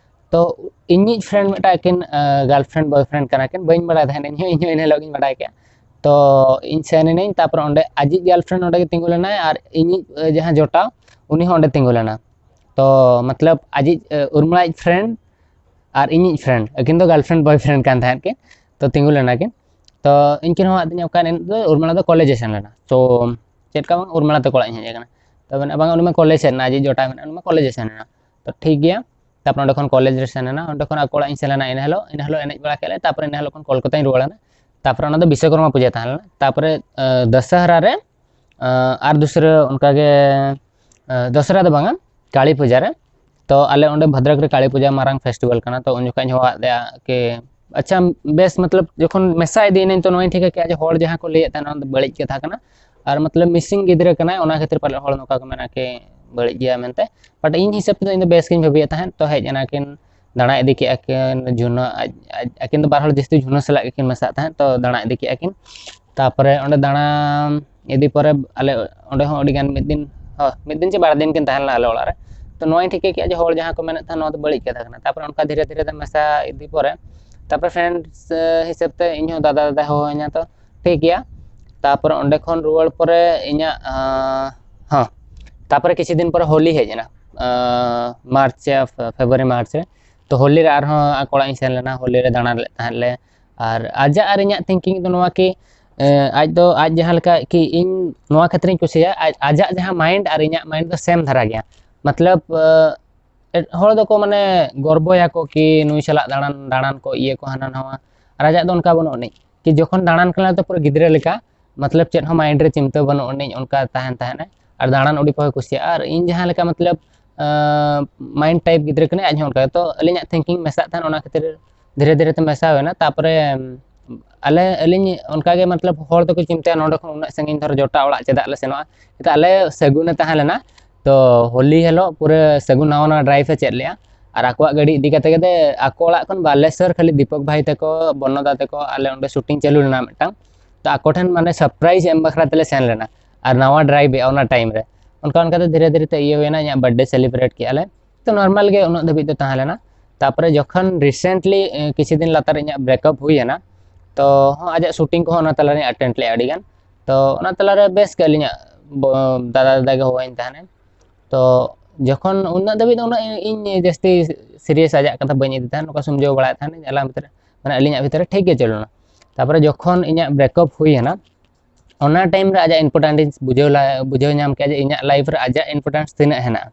ᱛᱚ ᱤᱧᱤᱡ friend ᱢᱤᱫᱴᱟᱝ, ᱟᱹᱠᱤᱱ girlfriend boyfriend ᱠᱟᱱᱟ ᱠᱤᱱ, ᱵᱟᱹᱧ ᱵᱟᱲᱟᱭ ᱛᱟᱦᱮᱸᱫ, ᱤᱧ ᱦᱚᱸ, ᱤᱧ ᱦᱚᱸ ᱤᱱᱟᱹ ᱦᱤᱞᱳᱜ ᱜᱤᱧ ᱵᱟᱰᱟᱭ ᱠᱮᱫᱼᱟ᱾ ᱛᱚ ᱤᱧ ᱥᱮᱱ ᱮᱱᱟᱹᱧ, ᱛᱟᱨᱯᱚᱨᱮ ᱚᱸᱰᱮ ᱟᱡᱤᱡ girlfriend ᱚᱸᱰᱮ ᱜᱮ ᱛᱤᱸᱜᱩ ᱞᱮᱱᱟᱭ, ᱟᱨ ᱤᱧᱤᱡ, ᱡᱟᱦᱟᱸ ᱡᱚᱴᱟᱣ, ᱩᱱᱤ ᱦᱚᱸ ᱚᱸᱰᱮ ᱛᱤᱸᱜᱩ ᱞᱮᱱᱟ᱾ ᱛᱚ ᱢᱚᱛᱞᱚᱵ ᱟᱡᱤᱡ, ᱩᱨᱢᱤᱞᱟᱭᱤᱡ friend ᱟᱨ ᱤᱧᱤᱡ friend, ᱟᱹᱠᱤᱱ ᱫᱚ girlfriend boyfriend ᱠᱟᱱ ᱛᱟᱦᱮᱸᱫ ᱠᱤᱱ, ᱛᱚ ᱛᱤᱸᱜᱩ ᱞᱮᱱᱟ ᱠᱤᱱ᱾ ᱛᱚ ᱤᱧ ᱠᱤᱱ ᱦᱚᱦᱚ ᱟᱹᱫᱤᱧᱟ, ᱚᱠᱟ ᱮᱱ ᱫᱚ ᱩᱨᱢᱤᱞᱟ ᱫᱚ ᱠᱚᱞᱮᱡᱽ ᱮ ᱥᱮᱱ ᱞᱮᱱᱟ᱾ ᱛᱚ ᱪᱮᱫ ᱞᱮᱠᱟ ᱵᱟᱝ, ᱩᱨᱢᱤᱞᱟ ᱛᱟᱠᱚ ᱚᱲᱟᱜ ᱤᱧ ᱦᱮᱡ ᱟᱠᱟᱱᱟ᱾ ᱛᱚ ᱢᱮᱱᱟ, "ᱵᱟᱝᱟ, ᱩᱱᱤ ᱢᱟ ᱠᱚᱞᱮᱡᱽ ᱥᱮᱱ ᱮᱱᱟ, ᱟᱡᱤᱡ ᱡᱚᱴᱟᱣ ᱢᱮᱱᱟᱜᱼᱟ, ᱩᱱᱤ ᱢᱟ ᱠᱚᱞᱮᱡᱽ ᱮ ᱥᱮᱱ ᱮᱱᱟ᱾" ᱛᱚ ᱴᱷᱤᱠ ᱜᱮᱭᱟ, ᱛᱟᱨᱯᱚᱨᱮ ᱚᱸᱰᱮ ᱠᱷᱚᱱ ᱠᱚᱞᱮᱡᱽ ᱨᱮ ᱥᱮᱱ ᱮᱱᱟ, ᱚᱸᱰᱮ ᱠᱷᱚᱱ ᱟᱠᱚ ᱚᱲᱟᱜ ᱤᱧ ᱥᱮᱱ ᱞᱮᱱᱟ᱾ ᱤᱱᱟᱹ ᱦᱤᱞᱳᱜ, ᱤᱱᱟᱹ ᱦᱤᱞᱳᱜ ᱮᱱᱮᱡ ᱵᱟᱲᱟ ᱠᱮᱫ ᱞᱮ, ᱛᱟᱨᱯᱚᱨᱮ ᱤᱱᱟᱹ ᱦᱤᱞᱳᱜ ᱠᱷᱚᱱ ᱠᱳᱞᱠᱟᱛᱟᱧ ᱨᱩᱣᱟᱹᱲ ᱮᱱᱟ᱾ ᱛᱟᱨᱯᱚᱨᱮ ᱚᱱᱟ ᱫᱚ ᱵᱤᱥᱥᱚᱠᱚᱨᱢᱟ ᱯᱩᱡᱟᱹ ᱛᱟᱦᱮᱸ ᱞᱮᱱᱟ᱾ ᱛᱟᱨᱯᱚᱨᱮ ᱫᱟᱥᱟᱦᱟᱨᱟ ᱨᱮ ᱟᱨ ᱫᱩᱥᱨᱟᱹ ᱚᱱᱠᱟᱜᱮ ᱫᱟᱥᱟᱦᱟᱨᱟ ᱫᱚ ᱵᱟᱝᱟ, ᱠᱟᱹᱞᱤ ᱯᱩᱡᱟ ᱨᱮ᱾ ᱛᱚ ᱟᱞᱮ ᱚᱸᱰᱮ ᱵᱷᱚᱫᱨᱚᱠ ᱨᱮ ᱠᱟᱹᱞᱤ ᱯᱩᱡᱟ ᱢᱟᱨᱟᱝ ᱯᱷᱮᱥᱴᱤᱵᱷᱟᱞ ᱠᱟᱱᱟ᱾ ᱛᱚ ᱩᱱ ᱡᱚᱠᱷᱚᱱ ᱤᱧ ᱦᱚᱦᱚᱣᱟᱫ ᱞᱮᱭᱟ ᱠᱤ ᱟᱪᱪᱷᱟ ᱵᱮᱥ, ᱢᱚᱛᱞᱚᱵ ᱡᱚᱠᱷᱚᱱ ᱢᱮᱥᱟ ᱤᱫᱤᱭᱮᱱᱟᱹᱧ ᱛᱚ ᱱᱚᱣᱟᱧ ᱴᱷᱤᱠᱟᱹ ᱠᱮᱫᱼᱟ ᱡᱮ ᱦᱚᱲ ᱡᱟᱦᱟᱸ ᱠᱚ ᱞᱟᱹᱭᱮᱫ ᱛᱟᱦᱮᱱᱟ ᱚᱱᱟ ᱫᱚ ᱵᱟᱹᱲᱤᱡ ᱠᱟᱛᱷᱟ ᱠᱟᱱᱟ᱾ ᱟᱨ ᱢᱚᱛᱞᱚᱵ ᱢᱤᱥᱤᱝ ᱜᱤᱫᱽᱨᱟᱹ ᱠᱟᱱᱟᱭ, ᱚᱱᱟ ᱠᱷᱟᱹᱛᱤᱨ ᱯᱟᱞᱮ ᱦᱚᱲ ᱱᱚᱝᱠᱟ ᱠᱚ ᱢᱮᱱᱟ ᱠᱤ ᱵᱟᱹᱲᱤᱡ ᱜᱮᱭᱟ ᱢᱮᱱᱛᱮ᱾ ᱵᱟᱴ ᱤᱧ ᱦᱤᱥᱟᱹᱵ ᱛᱮᱫᱚ ᱤᱧ ᱫᱚ ᱵᱮᱥ ᱜᱤᱧ ᱵᱷᱟᱹᱵᱤᱭᱮᱫ ᱛᱟᱦᱮᱸᱫ᱾ ᱛᱚ ᱦᱮᱡ ᱮᱱᱟ ᱠᱤᱱ, ᱫᱟᱬᱟ ᱤᱫᱤ ᱠᱮᱫᱼᱟ ᱠᱤᱱ ᱡᱷᱩᱱᱟᱹ, ᱟᱡ ᱟᱹᱠᱤᱱ ᱫᱚ ᱵᱟᱨ ᱦᱚᱲ ᱡᱟᱹᱥᱛᱤ ᱡᱷᱩᱱᱟᱹ ᱥᱟᱞᱟᱜ ᱜᱮᱠᱤᱱ ᱢᱮᱥᱟᱜ ᱛᱟᱦᱮᱸᱫ᱾ ᱛᱚ ᱫᱟᱬᱟ ᱤᱫᱤ ᱠᱮᱫᱼᱟ ᱠᱤᱱ᱾ ᱛᱟᱨᱯᱚᱨᱮ ᱚᱸᱰᱮ ᱫᱟᱬᱟ ᱤᱫᱤ ᱯᱚᱨᱮ ᱟᱞᱮ ᱚᱸᱰᱮ ᱦᱚᱸ ᱟᱹᱰᱤ ᱜᱟᱱ ᱢᱤᱫ ᱫᱤᱱ, ᱦᱳᱭ, ᱢᱤᱫ ᱫᱤᱱ ᱪᱮ ᱵᱟᱨ ᱫᱤᱱ ᱠᱤᱱ ᱛᱟᱦᱮᱸ ᱞᱮᱱᱟ ᱟᱞᱮ ᱚᱲᱟᱜ ᱨᱮ᱾ ᱛᱚ ᱱᱚᱣᱟᱧ ᱴᱷᱤᱠᱟᱹ ᱠᱮᱫᱼᱟ ᱡᱮ ᱦᱚᱲ ᱡᱟᱦᱟᱸ ᱠᱚ ᱢᱮᱱᱮᱫ ᱛᱟᱦᱮᱸᱫ ᱱᱚᱣᱟ ᱫᱚ ᱵᱟᱹᱲᱤᱡ ᱠᱟᱛᱷᱟ ᱠᱟᱱᱟ᱾ ᱛᱟᱨᱯᱚᱨᱮ ᱚᱱᱠᱟ ᱫᱷᱤᱨᱮ ᱫᱷᱤᱨᱮ ᱛᱮ ᱢᱮᱥᱟ ᱤᱫᱤ ᱯᱚᱨᱮ ᱛᱟᱨᱯᱚᱨᱮ ᱯᱷᱨᱮᱱᱰᱥ ᱦᱤᱥᱟᱹᱵ ᱛᱮ ᱤᱧ ᱦᱚᱸ ᱫᱟᱫᱟ ᱫᱟᱫᱟ ᱦᱚᱦᱚ ᱟᱹᱧᱟ, ᱛᱚ ᱴᱷᱤᱠ ᱜᱮᱭᱟ᱾ ᱛᱟᱨᱯᱚᱨᱮ ᱚᱸᱰᱮ ᱠᱷᱚᱱ ᱨᱩᱣᱟᱹᱲ ᱯᱚᱨᱮ ᱤᱧᱟᱹᱜ ᱦᱚᱸ ᱛᱟᱨᱯᱚᱨᱮ ᱠᱤᱪᱷᱩ ᱫᱤᱱ ᱯᱚᱨᱮ ᱦᱳᱞᱤ ᱦᱮᱡ ᱮᱱᱟ᱾ ᱢᱟᱨᱪ ᱯᱷᱮᱵᱽᱨᱩᱣᱟᱨᱤ ᱢᱟᱨᱪ ᱨᱮ᱾ ᱛᱚ ᱦᱳᱞᱤ ᱨᱮ ᱟᱨᱦᱚᱸ ᱟᱠᱚ ᱚᱲᱟᱜ ᱤᱧ ᱥᱮᱱ ᱞᱮᱱᱟ, ᱦᱳᱞᱤ ᱨᱮ ᱫᱟᱬᱟ ᱞᱮᱫ ᱛᱟᱦᱮᱸᱫ ᱞᱮ᱾ ᱟᱨ ᱟᱡᱟᱜ ᱟᱨ ᱤᱧᱟᱹᱜ ᱛᱷᱤᱝᱠᱤᱝ ᱫᱚ ᱱᱚᱣᱟ ᱠᱤ ᱟᱡ ᱫᱚ ᱟᱡ ᱡᱟᱦᱟᱸ ᱞᱮᱠᱟ ᱠᱤ ᱤᱧ ᱱᱚᱣᱟ ᱠᱷᱟᱹᱛᱤᱨᱤᱧ ᱠᱩᱥᱤᱭᱟᱜᱼᱟ, ᱟᱡ ᱟᱡᱟᱜ ᱡᱟᱦᱟᱸ ᱢᱟᱭᱤᱱᱰ ᱟᱨ ᱤᱧᱟᱹᱜ ᱢᱟᱭᱤᱱᱰ ᱫᱚ ᱥᱮᱢ ᱫᱷᱟᱨᱟ ᱜᱮᱭᱟ᱾ ᱢᱚᱛᱞᱚᱵ ᱦᱚᱲ ᱫᱚᱠᱚ ᱢᱟᱱᱮ ᱜᱚᱨᱵᱚᱭᱟᱠᱚ ᱠᱤ ᱱᱩᱭ ᱥᱟᱞᱟᱜ ᱫᱟᱬᱟᱱ ᱫᱟᱬᱟᱱ ᱠᱚ ᱤᱭᱟᱹ ᱠᱚ ᱦᱟᱱᱟ ᱱᱟᱣᱟ, ᱟᱨ ᱟᱡᱟᱜ ᱫᱚ ᱚᱱᱠᱟ ᱵᱟᱹᱱᱩᱜ ᱟᱹᱱᱤᱡ᱾ ᱠᱤ ᱡᱚᱠᱷᱚᱱ ᱫᱟᱬᱟᱱ ᱠᱟᱱᱟ ᱛᱚ ᱯᱩᱨᱟᱹ ᱜᱤᱫᱽᱨᱟᱹ ᱞᱮᱠᱟ, ᱢᱚᱛᱞᱚᱵ ᱪᱮᱫ ᱦᱚᱸ ᱢᱟᱭᱤᱱᱰ ᱨᱮ ᱪᱤᱱᱛᱟᱹ ᱵᱟᱹᱱᱩᱜ ᱟᱹᱱᱤᱡ, ᱚᱱᱠᱟ ᱛᱟᱦᱮᱱ ᱛᱟᱦᱮᱱᱟᱭ᱾ ᱟᱨ ᱫᱟᱬᱟᱱ ᱟᱹᱰᱤ ᱯᱚᱨᱮ ᱠᱩᱥᱤᱭᱟᱜᱼᱟ᱾ ᱟᱨ ᱤᱧ ᱡᱟᱦᱟᱸ ᱞᱮᱠᱟ ᱢᱚᱛᱞᱚᱵ ᱢᱟᱭᱤᱱᱰ ᱴᱟᱭᱤᱯ ᱜᱤᱫᱽᱨᱟᱹ ᱠᱟᱱᱟᱭ, ᱟᱡ ᱦᱚᱸ ᱚᱱᱠᱟ ᱜᱮ᱾ ᱛᱚ ᱟᱹᱞᱤᱧᱟᱜ ᱛᱷᱤᱝᱠᱤᱝ ᱢᱮᱥᱟᱜ ᱛᱟᱦᱮᱱ, ᱚᱱᱟ ᱠᱷᱟᱹᱛᱤᱨ ᱫᱷᱤᱨᱮ ᱫᱷᱤᱨᱮ ᱛᱮ ᱢᱮᱥᱟᱣ ᱮᱱᱟ᱾ ᱛᱟᱨᱯᱚᱨᱮ ᱟᱞᱮ ᱟᱹᱞᱤᱧ ᱚᱱᱠᱟ ᱜᱮ ᱢᱚᱛᱞᱚᱵ ᱦᱚᱲ ᱫᱚᱠᱚ ᱪᱤᱱᱛᱟᱹᱭᱟ ᱱᱚᱰᱮ ᱠᱷᱚᱱ ᱩᱱᱟᱹᱜ ᱥᱟᱺᱜᱤᱧ ᱫᱷᱚᱨᱚ ᱡᱚᱴᱟ ᱚᱲᱟᱜ ᱪᱮᱫᱟᱜ ᱞᱮ ᱥᱮᱱᱚᱜᱼᱟ᱾ ᱮᱱᱛᱮ ᱟᱞᱮ ᱥᱟᱹᱜᱩᱱᱮ ᱛᱟᱦᱮᱸ ᱞᱮᱱᱟ᱾ ᱛᱚ ᱦᱳᱞᱤ ᱦᱤᱞᱳᱜ ᱯᱩᱨᱟᱹ ᱥᱟᱹᱜᱩᱱ ᱱᱟᱣᱟ ᱱᱟᱣᱟ ᱰᱨᱟᱭᱤᱵᱷ ᱮ ᱪᱮᱫ ᱞᱮᱜᱼᱟ᱾ ᱟᱨ ᱟᱠᱚᱣᱟᱜ ᱜᱟᱹᱰᱤ ᱤᱫᱤ ᱠᱟᱛᱮ ᱜᱮ ᱟᱠᱚ ᱚᱲᱟᱜ ᱠᱷᱚᱱ ᱵᱟᱞᱮᱥᱚᱨ ᱠᱷᱟᱹᱞᱤ ᱫᱤᱯᱚᱠ ᱵᱷᱟᱭ ᱛᱟᱠᱚ, ᱵᱚᱱᱱᱚ ᱫᱟ ᱛᱟᱠᱚ, ᱟᱞᱮ ᱚᱸᱰᱮ ᱥᱩᱴᱤᱝ ᱪᱟᱹᱞᱩ ᱞᱮᱱᱟ ᱢᱤᱫᱴᱟᱝ᱾ ᱛᱚ ᱟᱠᱚ ᱴᱷᱮᱱ ᱢᱟᱱᱮ ᱥᱟᱨᱯᱨᱟᱭᱤᱡᱽ ᱮᱢ ᱵᱟᱠᱷᱨᱟ ᱛᱮᱞᱮ ᱥᱮᱱ ᱞᱮᱱᱟ᱾ ᱟᱨ ᱱᱟᱣᱟ ᱰᱨᱟᱭᱤᱵᱷ ᱮᱜᱼᱟ ᱚᱱᱟ ᱴᱟᱭᱤᱢ ᱨᱮ᱾ ᱚᱱᱠᱟ ᱚᱱᱠᱟ ᱛᱮ ᱫᱷᱤᱨᱮ ᱫᱷᱤᱨᱮ ᱛᱮ ᱤᱭᱟᱹ ᱦᱩᱭᱮᱱᱟ, ᱤᱧᱟᱹᱜ ᱵᱟᱨᱛᱷᱰᱮ ᱥᱮᱞᱤᱵᱨᱮᱴ ᱠᱮᱜᱼᱟ ᱞᱮ᱾ ᱛᱚ ᱱᱚᱨᱢᱟᱞ ᱜᱮ ᱩᱱᱟᱹᱜ ᱫᱷᱟᱹᱵᱤᱡ ᱫᱚ ᱛᱟᱦᱮᱸ ᱞᱮᱱᱟ᱾ ᱛᱟᱨᱯᱚᱨᱮ ᱡᱚᱠᱷᱚᱱ ᱨᱤᱥᱮᱱᱴᱞᱤ ᱠᱤᱪᱷᱩ ᱫᱤᱱ ᱞᱟᱛᱟᱨ ᱤᱧᱟᱹᱜ ᱵᱨᱮᱠᱟᱯ ᱦᱩᱭᱮᱱᱟ, ᱛᱚ ᱦᱚᱸ ᱟᱡᱟᱜ ᱥᱩᱴᱤᱝ ᱠᱚᱦᱚᱸ ᱚᱱᱟ ᱛᱟᱞᱟᱨᱮᱧ ᱟᱴᱮᱱᱰ ᱞᱮᱜᱼᱟ ᱟᱹᱰᱤ ᱜᱟᱱ᱾ ᱛᱚ ᱚᱱᱟ ᱛᱟᱞᱟᱨᱮ ᱵᱮᱥ ᱜᱮ ᱟᱹᱞᱤᱧᱟᱜ ᱵᱚ- ᱫᱟᱫᱟ ᱫᱟᱫᱟ ᱜᱮ ᱦᱚᱦᱚᱧ ᱛᱟᱦᱮᱱᱟ᱾ ᱛᱚ ᱡᱚᱠᱷᱚᱱ ᱩᱱᱟᱹᱜ ᱫᱷᱟᱹᱵᱤᱡ ᱫᱚ ᱩᱱᱟᱹᱜ ᱤᱧ ᱡᱟᱹᱥᱛᱤ ᱥᱤᱨᱤᱭᱟᱥ ᱟᱡᱟᱜ ᱠᱟᱛᱷᱟ ᱵᱟᱹᱧ ᱤᱫᱤ ᱛᱟᱦᱮᱱ, ᱱᱚᱝᱠᱟ ᱥᱚᱢᱡᱷᱟᱹᱣ ᱵᱟᱲᱟᱭᱮᱫ ᱛᱟᱦᱮᱱ ᱟᱞᱟᱝ ᱵᱷᱤᱛᱨᱤ, ᱢᱟᱱᱮ ᱟᱹᱞᱤᱧᱟᱜ ᱵᱷᱤᱛᱨᱤ ᱨᱮ ᱴᱷᱤᱠ ᱜᱮ ᱪᱟᱹᱞᱩ ᱞᱮᱱᱟ᱾ ᱛᱟᱨᱯᱚᱨᱮ ᱡᱚᱠᱷᱚᱱ ᱤᱧᱟᱹᱜ ᱵᱨᱮᱠᱟᱯ ᱦᱩᱭᱮᱱᱟ, ᱚᱱᱟ ᱴᱟᱭᱤᱢ ᱨᱮ ᱟᱡᱟᱜ ᱤᱢᱯᱚᱨᱴᱮᱱᱥ ᱤᱧ ᱵᱩᱡᱷᱟᱹᱣ ᱞᱟ- ᱵᱩᱡᱷᱟᱹᱣ ᱧᱟᱢ ᱠᱮᱫᱼᱟ ᱡᱮ ᱤᱧᱟᱹᱜ ᱞᱟᱭᱤᱯᱷ ᱨᱮ ᱟᱡᱟᱜ ᱤᱢᱯᱚᱨᱴᱮᱱᱥ ᱛᱤᱱᱟᱹᱜ ᱦᱮᱱᱟᱜᱼᱟ᱾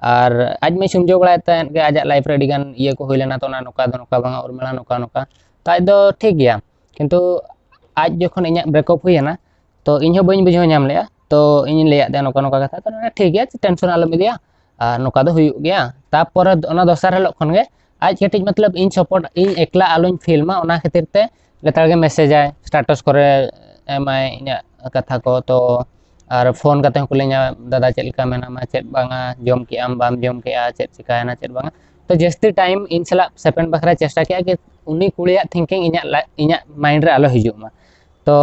ᱟᱨ ᱟᱡ ᱢᱟᱭ ᱥᱚᱢᱡᱷᱟᱹᱣ ᱵᱟᱲᱟᱭᱮᱫ ᱛᱟᱦᱮᱸᱫ ᱜᱮ, ᱟᱡᱟᱜ ᱞᱟᱭᱤᱯᱷ ᱨᱮ ᱟᱹᱰᱤ ᱜᱟᱱ ᱤᱭᱟᱹ ᱠᱚ ᱦᱩᱭ ᱞᱮᱱᱟ, ᱛᱚ ᱚᱱᱟ ᱱᱚᱝᱠᱟ ᱫᱚ ᱱᱚᱝᱠᱟ ᱵᱟᱝᱟ, ᱩᱨᱢᱤᱞᱟ ᱱᱚᱝᱠᱟ ᱱᱚᱝᱠᱟ᱾ ᱛᱚ ᱟᱡ ᱫᱚ ᱴᱷᱤᱠ ᱜᱮᱭᱟ, ᱠᱤᱱᱛᱩ ᱟᱡ ᱡᱚᱠᱷᱚᱱ ᱤᱧᱟᱹᱜ ᱵᱨᱮᱠᱟᱯ ᱦᱩᱭᱮᱱᱟ, ᱛᱚ ᱤᱧ ᱦᱚᱸ ᱵᱟᱹᱧ ᱵᱩᱡᱷᱟᱹᱣ ᱧᱟᱢ ᱞᱮᱫᱼᱟ᱾ ᱛᱚ ᱤᱧᱤᱧ ᱞᱟᱹᱭᱟᱫ ᱛᱟᱭᱟ ᱱᱚᱝᱠᱟ ᱱᱚᱝᱠᱟ ᱠᱟᱛᱷᱟ, ᱛᱚ ᱴᱷᱤᱠ ᱜᱮᱭᱟ, ᱴᱮᱱᱥᱚᱱ ᱟᱞᱚᱢ ᱤᱫᱤᱭᱟ, ᱟᱨ ᱱᱚᱝᱠᱟ ᱫᱚ ᱦᱩᱭᱩᱜ ᱜᱮᱭᱟ᱾ ᱛᱟᱨᱯᱚᱨᱮ ᱚᱱᱟ ᱫᱚᱥᱟᱨ ᱦᱤᱞᱳᱜ ᱠᱷᱚᱱ ᱜᱮ ᱟᱡ ᱠᱟᱹᱴᱤᱡ ᱢᱚᱛᱞᱚᱵ ᱤᱧ ᱥᱟᱯᱳᱨᱴ, ᱤᱧ ᱮᱠᱞᱟ ᱟᱞᱚᱧ ᱯᱷᱤᱞ ᱢᱟ, ᱚᱱᱟ ᱠᱷᱟᱹᱛᱤᱨ ᱛᱮ ᱞᱮᱛᱟᱲ ᱜᱮ ᱢᱮᱥᱮᱡᱟᱭ, ᱥᱴᱮᱴᱟᱥ ᱠᱚᱨᱮ ᱮᱢᱟᱭ ᱤᱧᱟᱹᱜ ᱠᱟᱛᱷᱟ ᱠᱚ᱾ ᱛᱚ ᱟᱨ ᱯᱷᱳᱱ ᱠᱟᱛᱮ ᱦᱚᱸ ᱠᱩᱞᱤᱧᱟ, "ᱫᱟᱫᱟ ᱪᱮᱫ ᱞᱮᱠᱟ ᱢᱮᱱᱟᱢᱟ, ᱪᱮᱫ ᱵᱟᱝᱟ, ᱡᱚᱢ ᱠᱮᱜ ᱟᱢ, ᱵᱟᱢ ᱡᱚᱢ ᱠᱮᱜᱼᱟ, ᱪᱮᱫ ᱪᱤᱠᱟᱭᱮᱱᱟ, ᱪᱮᱫ ᱵᱟᱝᱟ?" ᱛᱚ ᱡᱟᱹᱥᱛᱤ ᱴᱟᱭᱤᱢ ᱤᱧ ᱥᱟᱞᱟᱜ ᱥᱯᱮᱱᱰ ᱵᱟᱠᱷᱨᱟ ᱪᱮᱥᱴᱟ ᱠᱮᱜᱼᱟ ᱠᱤ ᱩᱱᱤ ᱠᱩᱲᱤᱭᱟᱜ ᱛᱷᱤᱝᱠᱤᱝ ᱤᱧᱟᱹᱜ ᱞᱟ- ᱤᱧᱟᱹᱜ ᱢᱟᱭᱤᱱᱰ ᱨᱮ ᱟᱞᱚ ᱦᱤᱡᱩᱜ ᱢᱟ᱾ ᱛᱚ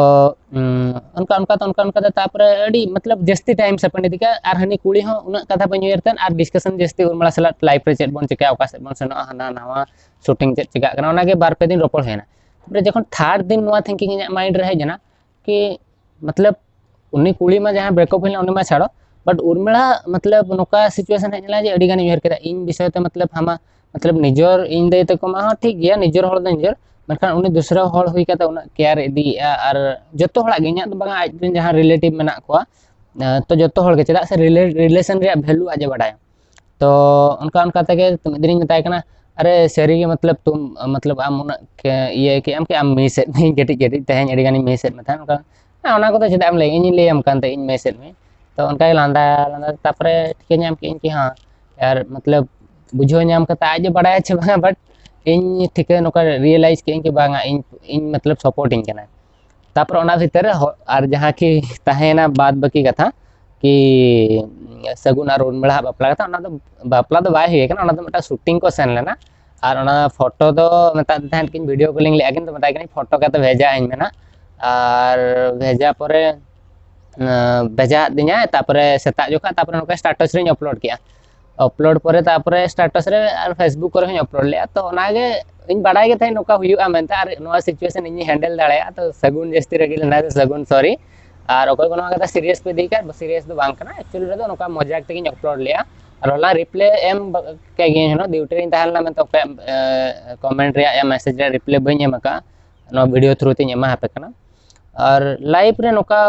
ᱩᱸ, ᱚᱱᱠᱟ ᱚᱱᱠᱟ ᱛᱮ ᱚᱱᱠᱟ ᱚᱱᱠᱟ ᱛᱮ ᱛᱟᱨᱯᱚᱨᱮ ᱟᱹᱰᱤ ᱢᱚᱛᱞᱚᱵ ᱡᱟᱹᱥᱛᱤ ᱴᱟᱭᱤᱢ ᱥᱯᱮᱱᱰ ᱤᱫᱤ ᱠᱮᱜᱼᱟ, ᱟᱨ ᱦᱟᱹᱱᱤ ᱠᱩᱲᱤ ᱦᱚᱸ ᱩᱱᱟᱹᱜ ᱠᱟᱛᱷᱟ ᱵᱟᱹᱧ ᱩᱭᱦᱟᱹᱨ ᱛᱟᱦᱮᱸᱫ, ᱟᱨ ᱰᱤᱥᱠᱟᱥᱚᱱ ᱡᱟᱹᱥᱛᱤ ᱩᱨᱢᱤᱞᱟ ᱥᱟᱞᱟᱜ ᱞᱟᱭᱤᱯᱷ ᱨᱮ ᱪᱮᱫ ᱵᱚᱱ ᱪᱤᱠᱟᱹᱭᱟ, ᱚᱠᱟ ᱥᱮᱫ ᱵᱚᱱ ᱥᱮᱱᱚᱜᱼᱟ, ᱦᱟᱱᱟ ᱱᱟᱣᱟ ᱥᱩᱴᱤᱝ ᱪᱮᱫ ᱪᱤᱠᱟᱹᱜ ᱠᱟᱱᱟ, ᱚᱱᱟᱜᱮ ᱵᱟᱨ ᱯᱮ ᱫᱤᱱ ᱨᱚᱯᱚᱲ ᱦᱩᱭᱮᱱᱟ᱾ ᱛᱟᱨᱯᱚᱨᱮ ᱡᱚᱠᱷᱚᱱ ᱛᱷᱟᱨᱰ ᱫᱤᱱ ᱱᱚᱣᱟ ᱛᱷᱤᱝᱠᱤᱝ ᱤᱧᱟᱹᱜ ᱢᱟᱭᱤᱱᱰ ᱨᱮ ᱦᱮᱡ ᱮᱱᱟ ᱠᱤ ᱢᱚᱛᱞᱚᱵ ᱩᱱᱤ ᱠᱩᱲᱤ ᱢᱟ ᱡᱟᱦᱟᱸᱭ ᱵᱨᱮᱠᱟᱯ ᱦᱩᱭ ᱞᱮᱱᱟ ᱩᱱᱤ ᱢᱟ ᱪᱷᱟᱲᱚ, ᱵᱟᱴ ᱩᱨᱢᱤᱞᱟ ᱢᱚᱛᱞᱚᱵ ᱱᱚᱝᱠᱟ ᱥᱤᱪᱩᱭᱮᱥᱚᱱ ᱦᱮᱡ ᱞᱮᱱᱟ ᱡᱮ ᱟᱹᱰᱤ ᱜᱟᱱᱤᱧ ᱩᱭᱦᱟᱹᱨ ᱠᱮᱫᱟ ᱤᱧ ᱵᱤᱥᱚᱭ ᱛᱮ, ᱢᱚᱛᱞᱚᱵ ᱦᱟᱢᱟ ᱢᱚᱛᱞᱚᱵ ᱱᱤᱡᱚᱨ ᱤᱧ ᱫᱟᱹᱭ ᱛᱟᱠᱚ ᱢᱟ ᱦᱚᱸ ᱴᱷᱤᱠ ᱜᱮᱭᱟ, ᱱᱤᱡᱚᱨ ᱦᱚᱲ ᱫᱚ ᱱᱤᱡᱚᱨ, ᱢᱮᱱᱠᱷᱟᱱ ᱩᱱᱤ ᱫᱩᱥᱨᱟ ᱦᱚᱲ ᱦᱩᱭ ᱠᱟᱛᱮ ᱩᱱᱟᱹᱜ ᱠᱮᱭᱟᱨ ᱤᱫᱤᱭᱮᱫᱼᱟ, ᱟᱨ ᱡᱚᱛᱚ ᱦᱚᱲᱟᱜ ᱜᱮ, ᱤᱧᱟᱹᱜ ᱫᱚ ᱵᱟᱝᱟ, ᱟᱡ ᱨᱮᱱ ᱡᱟᱦᱟᱸ ᱨᱤᱞᱮᱴᱤᱵᱷ ᱢᱮᱱᱟᱜ ᱠᱚᱣᱟ, ᱮᱸ, ᱛᱚ ᱡᱚᱛᱚ ᱦᱚᱲ ᱜᱮ, ᱪᱮᱫᱟᱜ ᱥᱮ ᱨᱤᱞᱮ- ᱨᱤᱞᱮᱥᱚᱱ ᱨᱮᱭᱟᱜ ᱵᱷᱮᱞᱩ ᱟᱡ ᱮ ᱵᱟᱰᱟᱭᱟ᱾ ᱛᱚ ᱚᱱᱠᱟ ᱚᱱᱠᱟ ᱛᱮᱜᱮ ᱢᱤᱫ ᱫᱤᱱᱤᱧ ᱢᱮᱛᱟᱭ ᱠᱟᱱᱟ, "ᱟᱨᱮ ᱥᱟᱹᱨᱤ ᱜᱮ ᱢᱚᱛᱞᱚᱵ ᱛᱩᱢ ᱢᱚᱛᱞᱚᱵ ᱟᱢ ᱩᱱᱟᱹᱜ ᱠᱮ- ᱤᱭᱟᱹ ᱠᱮᱜ ᱟᱢ ᱠᱤ ᱟᱢ ᱢᱤᱥ ᱮᱫ ᱢᱤᱭᱟᱹᱧ ᱠᱟᱹᱴᱤᱡ ᱠᱟᱹᱴᱤᱡ, ᱛᱮᱦᱮᱧ ᱟᱹᱰᱤ ᱜᱟᱱᱤᱧ ᱢᱤᱥ ᱮᱫ ᱢᱮ ᱛᱟᱦᱮᱸᱫ", ᱚᱱᱠᱟ᱾ "ᱦᱮᱸ, ᱚᱱᱟ ᱠᱚᱫᱚ ᱪᱮᱫᱟᱜ ᱮᱢ ᱞᱟᱹᱭᱟ, ᱤᱧᱤᱧ ᱞᱟᱹᱭᱟᱢ ᱠᱟᱱ ᱛᱟᱦᱮᱸᱫ ᱤᱧ ᱢᱤᱥ ᱮᱫ ᱢᱮᱭᱟ᱾" ᱛᱚ ᱚᱱᱠᱟᱭ ᱞᱟᱸᱫᱟ ᱞᱟᱸᱫᱟ ᱛᱟᱨᱯᱚᱨᱮ ᱴᱷᱤᱠᱟᱹ ᱧᱟᱢ ᱠᱮᱜ ᱟᱹᱧ ᱠᱤ ᱦᱚᱸ ᱟᱨ ᱢᱚᱛᱞᱚᱵ ᱵᱩᱡᱷᱟᱹᱣ ᱧᱟᱢ ᱠᱟᱛᱮ ᱟᱡ ᱮ ᱵᱟᱲᱟᱭᱟ ᱪᱮ ᱵᱟᱝᱟ, ᱵᱟᱴ ᱤᱧ ᱴᱷᱤᱠᱟᱹ ᱱᱚᱝᱠᱟ ᱨᱤᱭᱮᱞᱟᱭᱤᱡᱽ ᱠᱮᱜ ᱟᱹᱧ ᱠᱤ ᱵᱟᱝᱟ, ᱤᱧ ᱤᱧ ᱢᱚᱛᱞᱚᱵ ᱥᱟᱯᱳᱨᱴ ᱤᱧ ᱠᱟᱱᱟᱭ᱾ ᱛᱟᱨᱯᱚᱨᱮ ᱚᱱᱟ ᱵᱷᱤᱛᱟᱹᱨ ᱨᱮ ᱦᱚ- ᱟᱨ ᱡᱟᱦᱟᱸ ᱠᱤ ᱛᱟᱦᱮᱸᱭᱮᱱᱟ ᱵᱟᱫ ᱵᱟᱹᱠᱤ ᱠᱟᱛᱷᱟ ᱠᱤ ᱥᱟᱹᱜᱩᱱ ᱟᱨ ᱩᱨᱢᱤᱞᱟ ᱦᱟᱜ ᱵᱟᱯᱞᱟ ᱠᱟᱛᱷᱟ, ᱚᱱᱟ ᱫᱚ ᱵᱟᱯᱞᱟ ᱫᱚ ᱵᱟᱭ ᱦᱩᱭ ᱠᱟᱱᱟ, ᱚᱱᱟ ᱫᱚ ᱢᱤᱫᱴᱟᱝ ᱥᱩᱴᱤᱝ ᱠᱚ ᱥᱮᱱ ᱞᱮᱱᱟ᱾ ᱟᱨ ᱚᱱᱟ ᱯᱷᱳᱴᱳ ᱫᱚ ᱢᱮᱛᱟᱫ ᱫᱤᱧ ᱛᱟᱦᱮᱸᱫ ᱠᱤᱱ ᱵᱷᱤᱰᱤᱭᱳ ᱠᱚᱞᱤᱝ ᱞᱮᱫᱼᱟ ᱠᱤᱱ, ᱛᱚ ᱢᱮᱛᱟᱭ ᱠᱟᱹᱱᱟᱹᱧ ᱯᱷᱳᱴᱳ ᱠᱟᱛᱮ ᱵᱷᱮᱡᱟ ᱟᱹᱧ ᱢᱮ ᱱᱟᱜ᱾ ᱟᱨ ᱵᱷᱮᱡᱟ ᱯᱚᱨᱮ ᱟᱸ, ᱵᱷᱮᱡᱟ ᱟᱫ ᱫᱤᱧᱟᱭ, ᱛᱟᱨᱯᱚᱨᱮ ᱥᱮᱛᱟᱜ ᱡᱚᱠᱷᱟ ᱛᱟᱨᱯᱚᱨᱮ ᱱᱚᱝᱠᱟ ᱥᱴᱮᱴᱟᱥ ᱨᱤᱧ ᱟᱯᱞᱳᱰ ᱠᱮᱜᱼᱟ᱾ ᱟᱯᱞᱳᱰ ᱯᱚᱨᱮ ᱛᱟᱨᱯᱚᱨᱮ ᱥᱴᱮᱴᱟᱥ ᱨᱮ ᱟᱨ ᱯᱷᱮᱥᱵᱩᱠ ᱠᱚᱨᱮ ᱦᱚᱸᱧ ᱟᱯᱞᱳᱰ ᱞᱮᱜᱼᱟ᱾ ᱛᱚ ᱚᱱᱟᱜᱮ ᱤᱧ ᱵᱟᱲᱟᱭ ᱜᱮ ᱛᱟᱦᱮᱸᱫ ᱱᱚᱝᱠᱟ ᱦᱩᱭᱩᱜᱼᱟ ᱢᱮᱱᱛᱮ, ᱟᱨ ᱱᱚᱣᱟ ᱥᱤᱪᱩᱭᱮᱥᱚᱱ ᱤᱧᱤᱧ ᱦᱮᱱᱰᱮᱞ ᱫᱟᱲᱮᱭᱟᱜᱼᱟ᱾ ᱛᱚ ᱥᱟᱹᱜᱩᱱ ᱡᱟᱹᱥᱛᱤ ᱨᱟᱹᱜᱤ ᱞᱮᱱᱟᱭ, ᱥᱟᱹᱜᱩᱱ ᱥᱚᱨᱤ᱾ ᱟᱨ ᱚᱠᱚᱭ ᱠᱚ ᱱᱚᱣᱟ ᱠᱟᱛᱷᱟ ᱥᱤᱨᱤᱭᱟᱥ ᱯᱮ ᱤᱫᱤᱭ ᱠᱷᱟᱱ, ᱥᱤᱨᱤᱭᱟᱥ ᱫᱚ ᱵᱟᱝ ᱠᱟᱱᱟ, ᱮᱠᱪᱩᱭᱮᱞᱤ ᱨᱮᱫᱚ ᱱᱚᱝᱠᱟ ᱢᱚᱡᱟᱠ ᱛᱮᱜᱮᱧ ᱟᱯᱞᱳᱰ ᱞᱮᱜᱼᱟ᱾ ᱟᱨ ᱦᱚᱞᱟ ᱨᱤᱯᱞᱟᱭ ᱮᱢ ᱠᱮᱫ ᱜᱤᱭᱟᱹᱧ, ᱦᱚᱸ ᱰᱤᱭᱩᱴᱤ ᱨᱤᱧ ᱛᱟᱦᱮᱸ ᱞᱮᱱᱟ ᱢᱮᱱᱛᱮ ᱚᱠᱚᱭᱟᱜ ᱠᱚᱢᱮᱱᱴ ᱨᱮᱭᱟᱜ ᱭᱟ ᱢᱮᱥᱮᱡᱽ ᱨᱮᱭᱟᱜ ᱨᱤᱯᱞᱟᱭ ᱵᱟᱹᱧ ᱮᱢ ᱟᱠᱟᱫᱼᱟ, ᱱᱚᱣᱟ ᱵᱷᱤᱰᱤᱭᱳ ᱛᱷᱨᱩ ᱛᱤᱧ ᱮᱢᱟ ᱟᱯᱮ ᱠᱟᱱᱟ᱾ ᱟᱨ ᱞᱟᱭᱤᱯᱷ ᱨᱮ ᱱᱚᱝᱠᱟ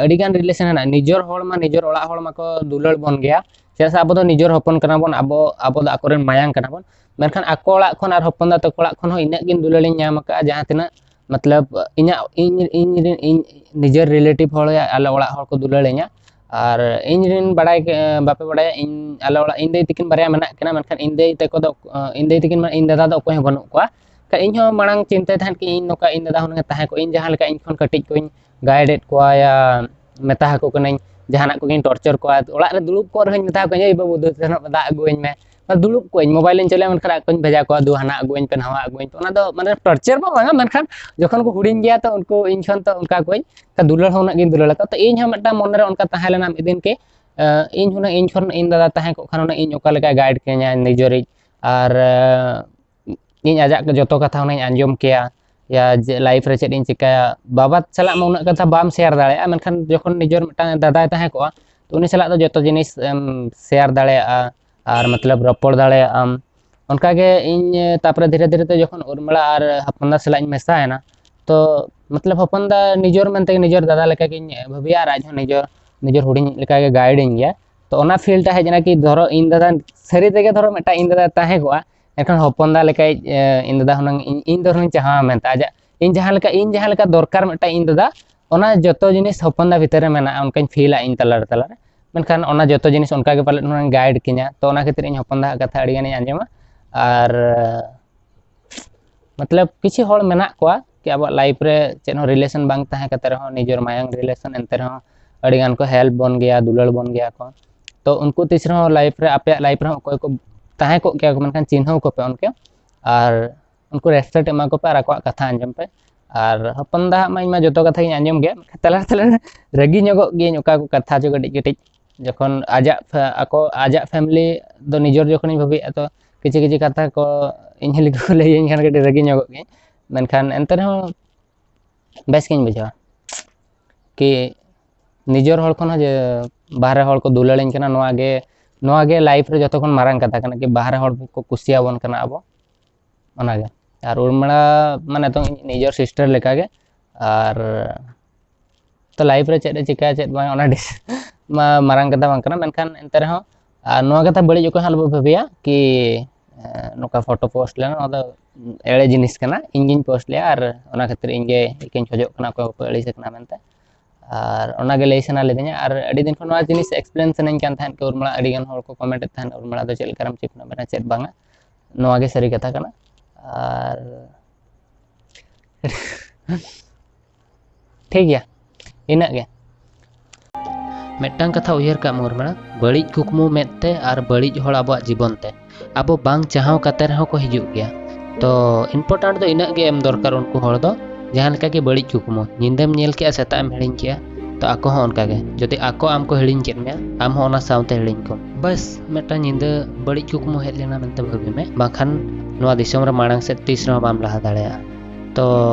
ᱟᱹᱰᱤᱜᱟᱱ ᱨᱤᱞᱮᱥᱚᱱ ᱦᱮᱱᱟᱜᱼᱟ, ᱱᱤᱡᱚᱨ ᱦᱚᱲ ᱢᱟ ᱱᱤᱡᱚᱨ ᱚᱲᱟᱜ ᱦᱚᱲ ᱢᱟᱠᱚ ᱫᱩᱞᱟᱹᱲ ᱵᱚᱱ ᱜᱮᱭᱟ, ᱪᱮᱫᱟᱜ ᱥᱮ ᱟᱵᱚ ᱫᱚ ᱱᱤᱡᱮᱨ ᱦᱚᱯᱚᱱ ᱠᱟᱱᱟ ᱵᱚᱱ, ᱟᱵᱚ ᱟᱵᱚ ᱫᱚ ᱟᱠᱚᱨᱮᱱ ᱢᱟᱭᱟᱝ ᱠᱟᱱᱟ ᱵᱚᱱ᱾ ᱢᱮᱱᱠᱷᱟᱱ ᱟᱠᱚ ᱚᱲᱟᱜ ᱠᱷᱚᱱ ᱟᱨ ᱦᱚᱯᱚᱱ ᱫᱟ ᱛᱟᱠᱚ ᱚᱲᱟᱜ ᱠᱷᱚᱱ ᱦᱚᱸ ᱤᱱᱟᱹᱜ ᱜᱤᱧ ᱫᱩᱞᱟᱹᱲᱤᱧ ᱧᱟᱢ ᱟᱠᱟᱫᱼᱟ, ᱡᱟᱦᱟᱸ ᱛᱤᱱᱟᱹᱜ ᱢᱚᱛᱞᱚᱵ ᱤᱧᱟᱹᱜ ᱤᱧ ᱤᱧ ᱨᱮᱱ ᱤᱧ ᱱᱤᱡᱮᱨ ᱨᱤᱞᱮᱴᱤᱵᱷ ᱦᱚᱲ, ᱟᱞᱮ ᱚᱲᱟᱜ ᱦᱚᱲ ᱠᱚ ᱫᱩᱞᱟᱹᱲᱤᱧᱟ᱾ ᱟᱨ ᱤᱧ ᱨᱮᱱ ᱵᱟᱲᱟᱭ ᱠᱮ-, ᱵᱟᱯᱮ ᱵᱟᱲᱟᱭᱟ, ᱤᱧ ᱟᱞᱮ ᱚᱲᱟᱜ ᱤᱧ ᱫᱟᱹᱭ ᱛᱟᱹᱠᱤᱱ ᱵᱟᱨᱭᱟ ᱢᱮᱱᱟᱜ ᱠᱤᱱᱟ, ᱢᱮᱱᱠᱷᱟᱱ ᱤᱧ ᱫᱟᱹᱭ ᱛᱟᱠᱚ ᱫᱚ, ᱤᱧ ᱫᱟᱹᱭ ᱛᱟᱹᱠᱤᱱ ᱢᱟᱱᱮ ᱤᱧ ᱫᱟᱫᱟ ᱫᱚ ᱚᱠᱚᱭ ᱦᱚᱸ ᱵᱟᱹᱱᱩᱜ ᱠᱚᱣᱟ᱾ ᱠᱷᱟᱡ ᱤᱧ ᱦᱚᱸ ᱢᱟᱲᱟᱝ ᱪᱤᱱᱛᱟᱹᱭ ᱛᱟᱦᱮᱸᱫ ᱠᱤ ᱤᱧ ᱱᱚᱝᱠᱟ ᱤᱧ ᱫᱟᱫᱟ ᱦᱩᱱᱟᱹᱝ ᱮ ᱛᱟᱦᱮᱸ ᱠᱚᱜ, ᱤᱧ ᱡᱟᱦᱟᱸ ᱞᱮᱠᱟ ᱤᱧ ᱠᱷᱚᱱ ᱠᱟᱹᱴᱤᱡ ᱠᱚᱧ ᱜᱟᱭᱤᱰᱮᱫ ᱠᱚᱣᱟ ᱭᱟ ᱢᱮᱛᱟ ᱟᱠᱚ ᱠᱟᱹᱱᱟᱹᱧ, ᱡᱟᱦᱟᱱᱟᱜ ᱠᱚᱜᱮᱧ ᱴᱚᱨᱪᱟᱨ ᱠᱚᱣᱟ, ᱚᱲᱟᱜ ᱨᱮ ᱫᱩᱲᱩᱵ ᱠᱚᱜ ᱨᱮᱦᱚᱸᱧ ᱢᱮᱛᱟ ᱠᱚᱣᱟ, "ᱮᱭ ᱵᱟᱹᱵᱩ, ᱫᱩ ᱥᱮᱱᱚᱜ ᱫᱟᱜ ᱟᱹᱜᱩᱣᱟᱹᱧ ᱢᱮ", ᱢᱟᱱᱮ ᱫᱩᱲᱩᱵ ᱠᱚᱜ ᱟᱹᱧ, ᱢᱳᱵᱟᱭᱤᱞ ᱤᱧ ᱪᱟᱹᱞᱩᱭᱟ, ᱢᱮᱱᱠᱷᱟᱱ ᱟᱠᱚᱧ ᱵᱷᱮᱡᱟ ᱠᱚᱣᱟ, "ᱫᱩ ᱦᱟᱱᱟ ᱟᱹᱜᱩᱣᱟᱹᱧ ᱯᱮ, ᱱᱟᱣᱟ ᱟᱹᱜᱩᱣᱟᱹᱧ ᱯᱮ", ᱚᱱᱟ ᱫᱚ ᱢᱟᱱᱮ ᱴᱚᱨᱪᱟᱨ ᱢᱟ ᱵᱟᱝᱟ, ᱢᱮᱱᱠᱷᱟᱱ ᱡᱚᱠᱷᱚᱱ ᱠᱚ ᱦᱩᱰᱤᱧ ᱜᱮᱭᱟ ᱛᱚ ᱩᱱᱠᱩ ᱤᱧ ᱠᱷᱚᱱ ᱛᱚ ᱚᱱᱠᱟ ᱠᱚᱣᱟᱧ, ᱫᱩᱞᱟᱹᱲ ᱦᱚᱸ ᱩᱱᱟᱹᱜ ᱜᱤᱧ ᱫᱩᱞᱟᱹᱲ ᱟᱠᱚᱣᱟ᱾ ᱛᱚ ᱤᱧ ᱦᱚᱸ ᱢᱤᱫᱴᱟᱝ ᱢᱚᱱᱮᱨᱮ ᱚᱱᱠᱟ ᱛᱟᱦᱮᱸ ᱞᱮᱱᱟ ᱢᱤᱫ ᱫᱤᱱ ᱠᱤ, ᱮ, ᱤᱧ ᱦᱩᱱᱟᱹᱝ ᱤᱧ ᱠᱷᱚᱱ ᱤᱧ ᱫᱟᱫᱟ ᱛᱟᱦᱮᱸ ᱠᱚᱜ ᱠᱷᱟᱱ ᱦᱩᱱᱟᱹᱝ ᱤᱧ ᱚᱠᱟ ᱞᱮᱠᱟᱭ ᱜᱟᱭᱤᱰ ᱠᱤᱧᱟ ᱱᱤᱡᱮᱨᱤᱡ, ᱟᱨ, ᱮ, ᱤᱧ ᱟᱡᱟᱜ ᱡᱚᱛᱚ ᱠᱟᱛᱷᱟ ᱦᱩᱱᱟᱹᱝ ᱤᱧ ᱟᱸᱡᱚᱢ ᱠᱮᱭᱟ, ᱭᱟ ᱡᱮ ᱞᱟᱭᱤᱯᱷ ᱨᱮ ᱪᱮᱫ ᱤᱧ ᱪᱤᱠᱟᱹᱭᱟ᱾ ᱵᱟᱵᱟ ᱥᱟᱞᱟᱜ ᱢᱟ ᱩᱱᱟᱹᱜ ᱠᱟᱛᱷᱟ ᱵᱟᱢ ᱥᱮᱭᱟᱨ ᱫᱟᱲᱮᱭᱟᱜᱼᱟ, ᱢᱮᱱᱠᱷᱟᱱ ᱡᱚᱠᱷᱚᱱ ᱱᱤᱡᱮᱨ ᱢᱤᱫᱴᱟᱝ ᱫᱟᱫᱟᱭ ᱛᱟᱦᱮᱸ ᱠᱚᱜᱼᱟ, ᱛᱚ ᱩᱱᱤ ᱥᱟᱞᱟᱜ ᱫᱚ ᱡᱚᱛᱚ ᱡᱤᱱᱤᱥ ᱮᱢ ᱥᱮᱭᱟᱨ ᱫᱟᱲᱮᱭᱟᱜᱼᱟ, ᱟᱨ ᱢᱚᱛᱞᱚᱵ ᱨᱚᱯᱚᱲ ᱫᱟᱲᱮᱭᱟᱜ ᱟᱢ᱾ ᱚᱱᱠᱟᱜᱮ ᱤᱧ ᱛᱟᱨᱯᱚᱨᱮ ᱫᱷᱤᱨᱮ ᱫᱷᱤᱨᱮ ᱛᱮ ᱡᱚᱠᱷᱚᱱ ᱩᱨᱢᱤᱞᱟ ᱟᱨ ᱦᱚᱯᱚᱱ ᱫᱟ ᱥᱟᱞᱟᱜ ᱤᱧ ᱢᱮᱥᱟᱭᱮᱱᱟ, ᱛᱚ ᱢᱚᱛᱞᱚᱵ ᱦᱚᱯᱚᱱ ᱫᱟ ᱱᱤᱡᱮᱨ ᱢᱮᱱᱛᱮ ᱱᱤᱡᱮᱨ ᱫᱟᱫᱟ ᱞᱮᱠᱟᱜᱤᱧ ᱵᱷᱟᱹᱵᱤᱭᱟ, ᱟᱨ ᱟᱡ ᱦᱚᱸ ᱱᱤᱡᱮᱨ, ᱱᱤᱡᱮᱨ ᱦᱩᱰᱤᱧ ᱞᱮᱠᱟᱜᱮ ᱜᱟᱭᱤᱰ ᱤᱧ ᱜᱮᱭᱟ᱾ ᱛᱚ ᱚᱱᱟ ᱯᱷᱤᱞ ᱴᱟᱜ ᱦᱮᱡ ᱮᱱᱟ ᱠᱤ ᱫᱷᱚᱨᱚ ᱤᱧ ᱫᱟᱫᱟ ᱥᱟᱹᱨᱤ ᱛᱮᱜᱮ ᱫᱷᱚᱨᱚ ᱢᱤᱫᱴᱟᱝ ᱤᱧ ᱫᱟᱫᱟ ᱛᱟᱦᱮᱸ ᱠᱚᱜᱼᱟ, ᱮᱱᱠᱷᱟᱱ ᱦᱚᱯᱚᱱ ᱫᱟ ᱞᱮᱠᱟᱭ, ᱮ, ᱤᱧ ᱫᱟᱫᱟ ᱦᱩᱱᱟᱹᱝ ᱤᱧ, ᱤᱧ ᱫᱚ ᱦᱩᱱᱟᱹᱝ ᱪᱟᱦᱟᱣᱟ ᱢᱮᱱᱛᱮ, ᱟᱡᱟᱜ ᱤᱧ ᱡᱟᱦᱟᱸ ᱞᱮᱠᱟ, ᱤᱧ ᱡᱟᱦᱟᱸ ᱞᱮᱠᱟ ᱫᱚᱨᱠᱟᱨ ᱢᱤᱫᱴᱟᱝ ᱤᱧ ᱫᱟᱫᱟ, ᱚᱱᱟ ᱡᱚᱛᱚ ᱡᱤᱱᱤᱥ ᱦᱚᱯᱚᱱ ᱫᱟ ᱵᱷᱤᱛᱟᱹᱨ ᱨᱮ ᱢᱮᱱᱟᱜᱼᱟ, ᱚᱱᱠᱟᱧ ᱯᱷᱤᱞᱟ ᱤᱧ ᱛᱟᱞᱟᱨᱮ ᱛᱟᱞᱟᱨᱮ᱾ ᱢᱮᱱᱠᱷᱟᱱ ᱚᱱᱟ ᱡᱚᱛᱚ ᱡᱤᱱᱤᱥ ᱚᱱᱠᱟ ᱜᱮ ᱯᱟᱞᱮᱫ ᱦᱩᱱᱟᱹᱝ ᱜᱟᱭᱤᱰ ᱠᱤᱧᱟ᱾ ᱛᱚ ᱚᱱᱟ ᱠᱷᱟᱹᱛᱤᱨ ᱤᱧ ᱦᱚᱯᱚᱱ ᱫᱟ ᱟᱜ ᱠᱟᱛᱷᱟ ᱟᱹᱰᱤ ᱜᱟᱱᱤᱧ ᱟᱸᱡᱚᱢᱟ᱾ ᱟᱨ ᱢᱚᱛᱞᱚᱵ ᱠᱤᱪᱷᱩ ᱦᱚᱲ ᱢᱮᱱᱟᱜ ᱠᱚᱣᱟ ᱠᱤ ᱟᱵᱚᱣᱟᱜ ᱞᱟᱭᱤᱯᱷ ᱨᱮ ᱪᱮᱫ ᱦᱚᱸ ᱨᱤᱞᱮᱥᱚᱱ ᱵᱟᱝ ᱛᱟᱦᱮᱸ ᱠᱟᱛᱮ ᱨᱮᱦᱚᱸ, ᱱᱤᱡᱮᱨ ᱢᱟᱭᱟᱝ ᱨᱤᱞᱮᱥᱚᱱ, ᱮᱱᱛᱮ ᱨᱮᱦᱚᱸ ᱟᱹᱰᱤ ᱜᱟᱱ ᱠᱚ ᱦᱮᱞᱯ ᱵᱚᱱ ᱜᱮᱭᱟ, ᱫᱩᱞᱟᱹᱲ ᱵᱚᱱ ᱜᱮᱭᱟ ᱠᱚ᱾ ᱛᱚ ᱩᱱᱠᱩ ᱛᱤᱥ ᱨᱮᱦᱚᱸ ᱞᱟᱭᱤᱯᱷ ᱨᱮ, ᱟᱯᱮᱭᱟᱜ ᱞᱟᱭᱤᱯᱷ ᱨᱮᱦᱚᱸ ᱚᱠᱚᱭ ᱠᱚ ᱛᱟᱦᱮᱸ ᱠᱚᱜ ᱜᱮᱭᱟ ᱠᱚ, ᱢᱮᱱᱠᱷᱟᱱ ᱪᱤᱱᱦᱟᱹᱣ ᱠᱚᱯᱮ ᱩᱱᱠᱩ᱾ ᱟᱨ ᱩᱱᱠᱩ ᱨᱮᱥᱯᱮᱠᱴ ᱮᱢᱟ ᱠᱚᱯᱮ ᱟᱨ ᱟᱠᱚᱣᱟᱜ ᱠᱟᱛᱷᱟ ᱟᱸᱡᱚᱢ ᱯᱮ᱾ ᱟᱨ ᱦᱚᱯᱚᱱ ᱫᱟ ᱦᱟᱸᱜ ᱢᱟ ᱤᱧ ᱢᱟ ᱡᱚᱛᱚ ᱠᱟᱛᱷᱟ ᱜᱤᱧ ᱟᱸᱡᱚᱢ ᱜᱮᱭᱟ, ᱛᱟᱞᱟ ᱛᱟᱞᱟ ᱨᱮ ᱨᱟᱹᱜᱤ ᱧᱚᱜᱚᱜ ᱜᱤᱭᱟᱹᱧ ᱚᱠᱟ ᱠᱚ ᱠᱟᱛᱷᱟ ᱪᱚ ᱠᱟᱹᱴᱤᱡ ᱠᱟᱹᱴᱤᱡ᱾ ᱡᱚᱠᱷᱚᱱ ᱟᱡᱟᱜ ᱯᱷᱮ-, ᱟᱠᱚ, ᱟᱡᱟᱜ ᱯᱷᱮᱢᱤᱞᱤ ᱫᱚ ᱱᱤᱡᱮᱨ ᱡᱚᱠᱷᱚᱱᱤᱧ ᱵᱷᱟᱹᱵᱤᱭᱮᱫᱼᱟ, ᱛᱚ ᱠᱤᱪᱷᱩ ᱠᱤᱪᱷᱩ ᱠᱟᱛᱷᱟ ᱠᱚ ᱤᱧ ᱦᱚᱸ ᱞᱟᱹᱜᱤᱫ ᱠᱚ ᱞᱟᱹᱭᱟᱹᱧ ᱠᱷᱟᱱ ᱠᱟᱹᱴᱤᱡ ᱨᱟᱹᱜᱤ ᱧᱚᱜᱚᱜ ᱜᱤᱭᱟᱹᱧ᱾ ᱢᱮᱱᱠᱷᱟᱱ ᱮᱱᱛᱮ ᱨᱮᱦᱚᱸ ᱵᱮᱥ ᱜᱤᱧ ᱵᱩᱡᱷᱟᱹᱣᱟ ᱠᱤ ᱱᱤᱡᱮᱨ ᱦᱚᱲ ᱠᱷᱚᱱ ᱦᱚᱸ ᱡᱮ ᱵᱟᱦᱨᱮ ᱦᱚᱲ ᱠᱚ ᱫᱩᱞᱟᱹᱲᱤᱧ ᱠᱟᱱᱟ, ᱱᱚᱣᱟ ᱜᱮ, ᱱᱚᱣᱟ ᱜᱮ ᱞᱟᱭᱤᱯᱷ ᱨᱮ ᱡᱚᱛᱚ ᱠᱷᱚᱱ ᱢᱟᱨᱟᱝ ᱠᱟᱛᱷᱟ ᱠᱟᱱᱟ ᱠᱤ ᱵᱟᱦᱨᱮ ᱦᱚᱲ ᱠᱚ ᱠᱩᱥᱤᱭᱟᱵᱚᱱ ᱠᱟᱱᱟ ᱟᱵᱚ, ᱚᱱᱟᱜᱮ᱾ ᱟᱨ ᱩᱨᱢᱤᱞᱟ ᱢᱟ ᱱᱤᱛᱚᱝ ᱤᱧ ᱱᱤᱡᱮᱨ ᱥᱤᱥᱴᱟᱨ ᱞᱮᱠᱟᱜᱮ᱾ ᱟᱨ ᱛᱚ ᱞᱟᱭᱤᱯᱷ ᱨᱮ ᱪᱮᱫ ᱮ ᱪᱤᱠᱟᱹᱭᱟ ᱪᱮᱫ ᱵᱟᱝ, ᱚᱱᱟ ᱰᱤᱥ-, ᱢᱟ ᱢᱟᱨᱟᱝ ᱠᱟᱛᱷᱟ ᱵᱟᱝ ᱠᱟᱱᱟ, ᱢᱮᱱᱠᱷᱟᱱ ᱮᱱᱛᱮ ᱨᱮᱦᱚᱸ ᱟᱨ ᱱᱚᱣᱟ ᱠᱟᱛᱷᱟ ᱵᱟᱹᱲᱤᱡ ᱚᱠᱚᱭ ᱦᱚᱸ ᱟᱞᱚᱯᱮ ᱵᱷᱟᱹᱵᱤᱭᱟ ᱠᱤ ᱱᱚᱝᱠᱟ ᱯᱷᱳᱴᱳ ᱯᱳᱥᱴ ᱞᱮᱱᱟ, ᱱᱚᱣᱟ ᱫᱚ ᱮᱲᱮ ᱡᱤᱱᱤᱥ ᱠᱟᱱᱟ᱾ ᱤᱧ ᱜᱤᱧ ᱯᱳᱥᱴ ᱞᱮᱜᱼᱟ ᱟᱨ ᱚᱱᱟ ᱠᱷᱟᱹᱛᱤᱨ ᱤᱧ ᱜᱮ ᱤᱠᱟᱹᱧ ᱠᱷᱚᱡᱚᱜ ᱠᱟᱱᱟ ᱚᱠᱚᱭ ᱠᱚᱠᱚ ᱟᱹᱲᱤᱥ ᱟᱠᱟᱱᱟ ᱢᱮᱱᱛᱮ᱾ ᱟᱨ ᱚᱱᱟᱜᱮ ᱞᱟᱹᱭ ᱥᱟᱱᱟ ᱞᱤᱫᱤᱧᱟ᱾ ᱟᱨ ᱟᱹᱰᱤ ᱫᱤᱱ ᱠᱷᱚᱱ ᱱᱚᱣᱟ ᱡᱤᱱᱤᱥ ᱮᱠᱥᱯᱞᱮᱱ ᱥᱟᱱᱟᱧ ᱠᱟᱱ ᱛᱟᱦᱮᱸᱫ ᱠᱤ ᱩᱨᱢᱤᱞᱟ, ᱟᱹᱰᱤ ᱜᱟᱱ ᱦᱚᱲ ᱠᱚ ᱠᱚᱢᱮᱱᱴ ᱮᱫ ᱛᱟᱦᱮᱸᱫ ᱩᱨᱢᱤᱞᱟ ᱫᱚ ᱪᱮᱫ ᱞᱮᱠᱟᱨᱮᱢ ᱪᱤᱠᱱᱟᱹ ᱵᱮᱱᱟ, ᱪᱮᱫ ᱵᱟᱝᱟ᱾ ᱱᱚᱣᱟ ᱜᱮ ᱥᱟᱹᱨᱤ ᱠᱟᱛᱷᱟ ᱠᱟᱱᱟ᱾ ᱟᱨ ᱴᱷᱤᱠ ᱜᱮᱭᱟ, ᱤᱱᱟᱹᱜ ᱜᱮ᱾ ᱢᱤᱫᱴᱟᱝ ᱠᱟᱛᱷᱟ ᱩᱭᱦᱟᱹᱨ ᱠᱟᱜ ᱢᱮ ᱩᱨᱢᱤᱞᱟ, ᱵᱟᱹᱲᱤᱡ ᱠᱩᱠᱢᱩ ᱢᱮᱫ ᱛᱮ ᱟᱨ ᱵᱟᱹᱲᱤᱡ ᱦᱚᱲ ᱟᱵᱚᱣᱟᱜ ᱡᱤᱵᱚᱱ ᱛᱮ, ᱟᱵᱚ ᱵᱟᱝ ᱪᱟᱦᱟᱣ ᱠᱟᱛᱮ ᱨᱮᱦᱚᱸ ᱠᱚ ᱦᱤᱡᱩᱜ ᱜᱮᱭᱟ᱾ ᱛᱚ important ᱫᱚ ᱤᱱᱟᱹᱜ ᱜᱮ ᱮᱢ ᱫᱚᱨᱠᱟᱨ ᱩᱱᱠᱩ ᱦᱚᱲ ᱫᱚ, ᱡᱟᱦᱟᱸ ᱞᱮᱠᱟ ᱜᱮ ᱵᱟᱹᱲᱤᱡ ᱠᱩᱠᱢᱩ, ᱧᱤᱫᱟᱹᱢ ᱧᱮᱞ ᱠᱮᱜᱼᱟ ᱥᱮᱛᱟᱜ ᱮᱢ ᱦᱤᱲᱤᱧ ᱠᱮᱜᱼᱟ, ᱛᱚ ᱟᱠᱚ ᱦᱚᱸ ᱚᱱᱠᱟ ᱜᱮ, ᱡᱩᱫᱤ ᱟᱠᱚ ᱟᱢ ᱠᱚ ᱦᱤᱲᱤᱧ ᱠᱮᱫ ᱢᱮᱭᱟ, ᱟᱢ ᱦᱚᱸ ᱚᱱᱟ ᱥᱟᱶᱛᱮ ᱦᱤᱲᱤᱧ ᱠᱚᱢ᱾ ᱵᱟᱥ ᱢᱤᱫᱴᱟᱝ ᱧᱤᱫᱟᱹ ᱵᱟᱹᱲᱤᱡ ᱠᱩᱠᱢᱩ ᱦᱮᱡ ᱞᱮᱱᱟ ᱢᱮᱱᱛᱮ ᱵᱷᱟᱹᱵᱤ ᱢᱮ, ᱵᱟᱝᱠᱷᱟᱱ ᱱᱚᱣᱟ ᱫᱤᱥᱚᱢ ᱨᱮ ᱢᱟᱲᱟᱝ ᱥᱮᱫ ᱛᱤᱥ ᱨᱮᱦᱚᱸ ᱵᱟᱢ ᱞᱟᱦᱟ ᱫᱟᱲᱮᱭᱟᱜᱼᱟ᱾ ᱛᱚ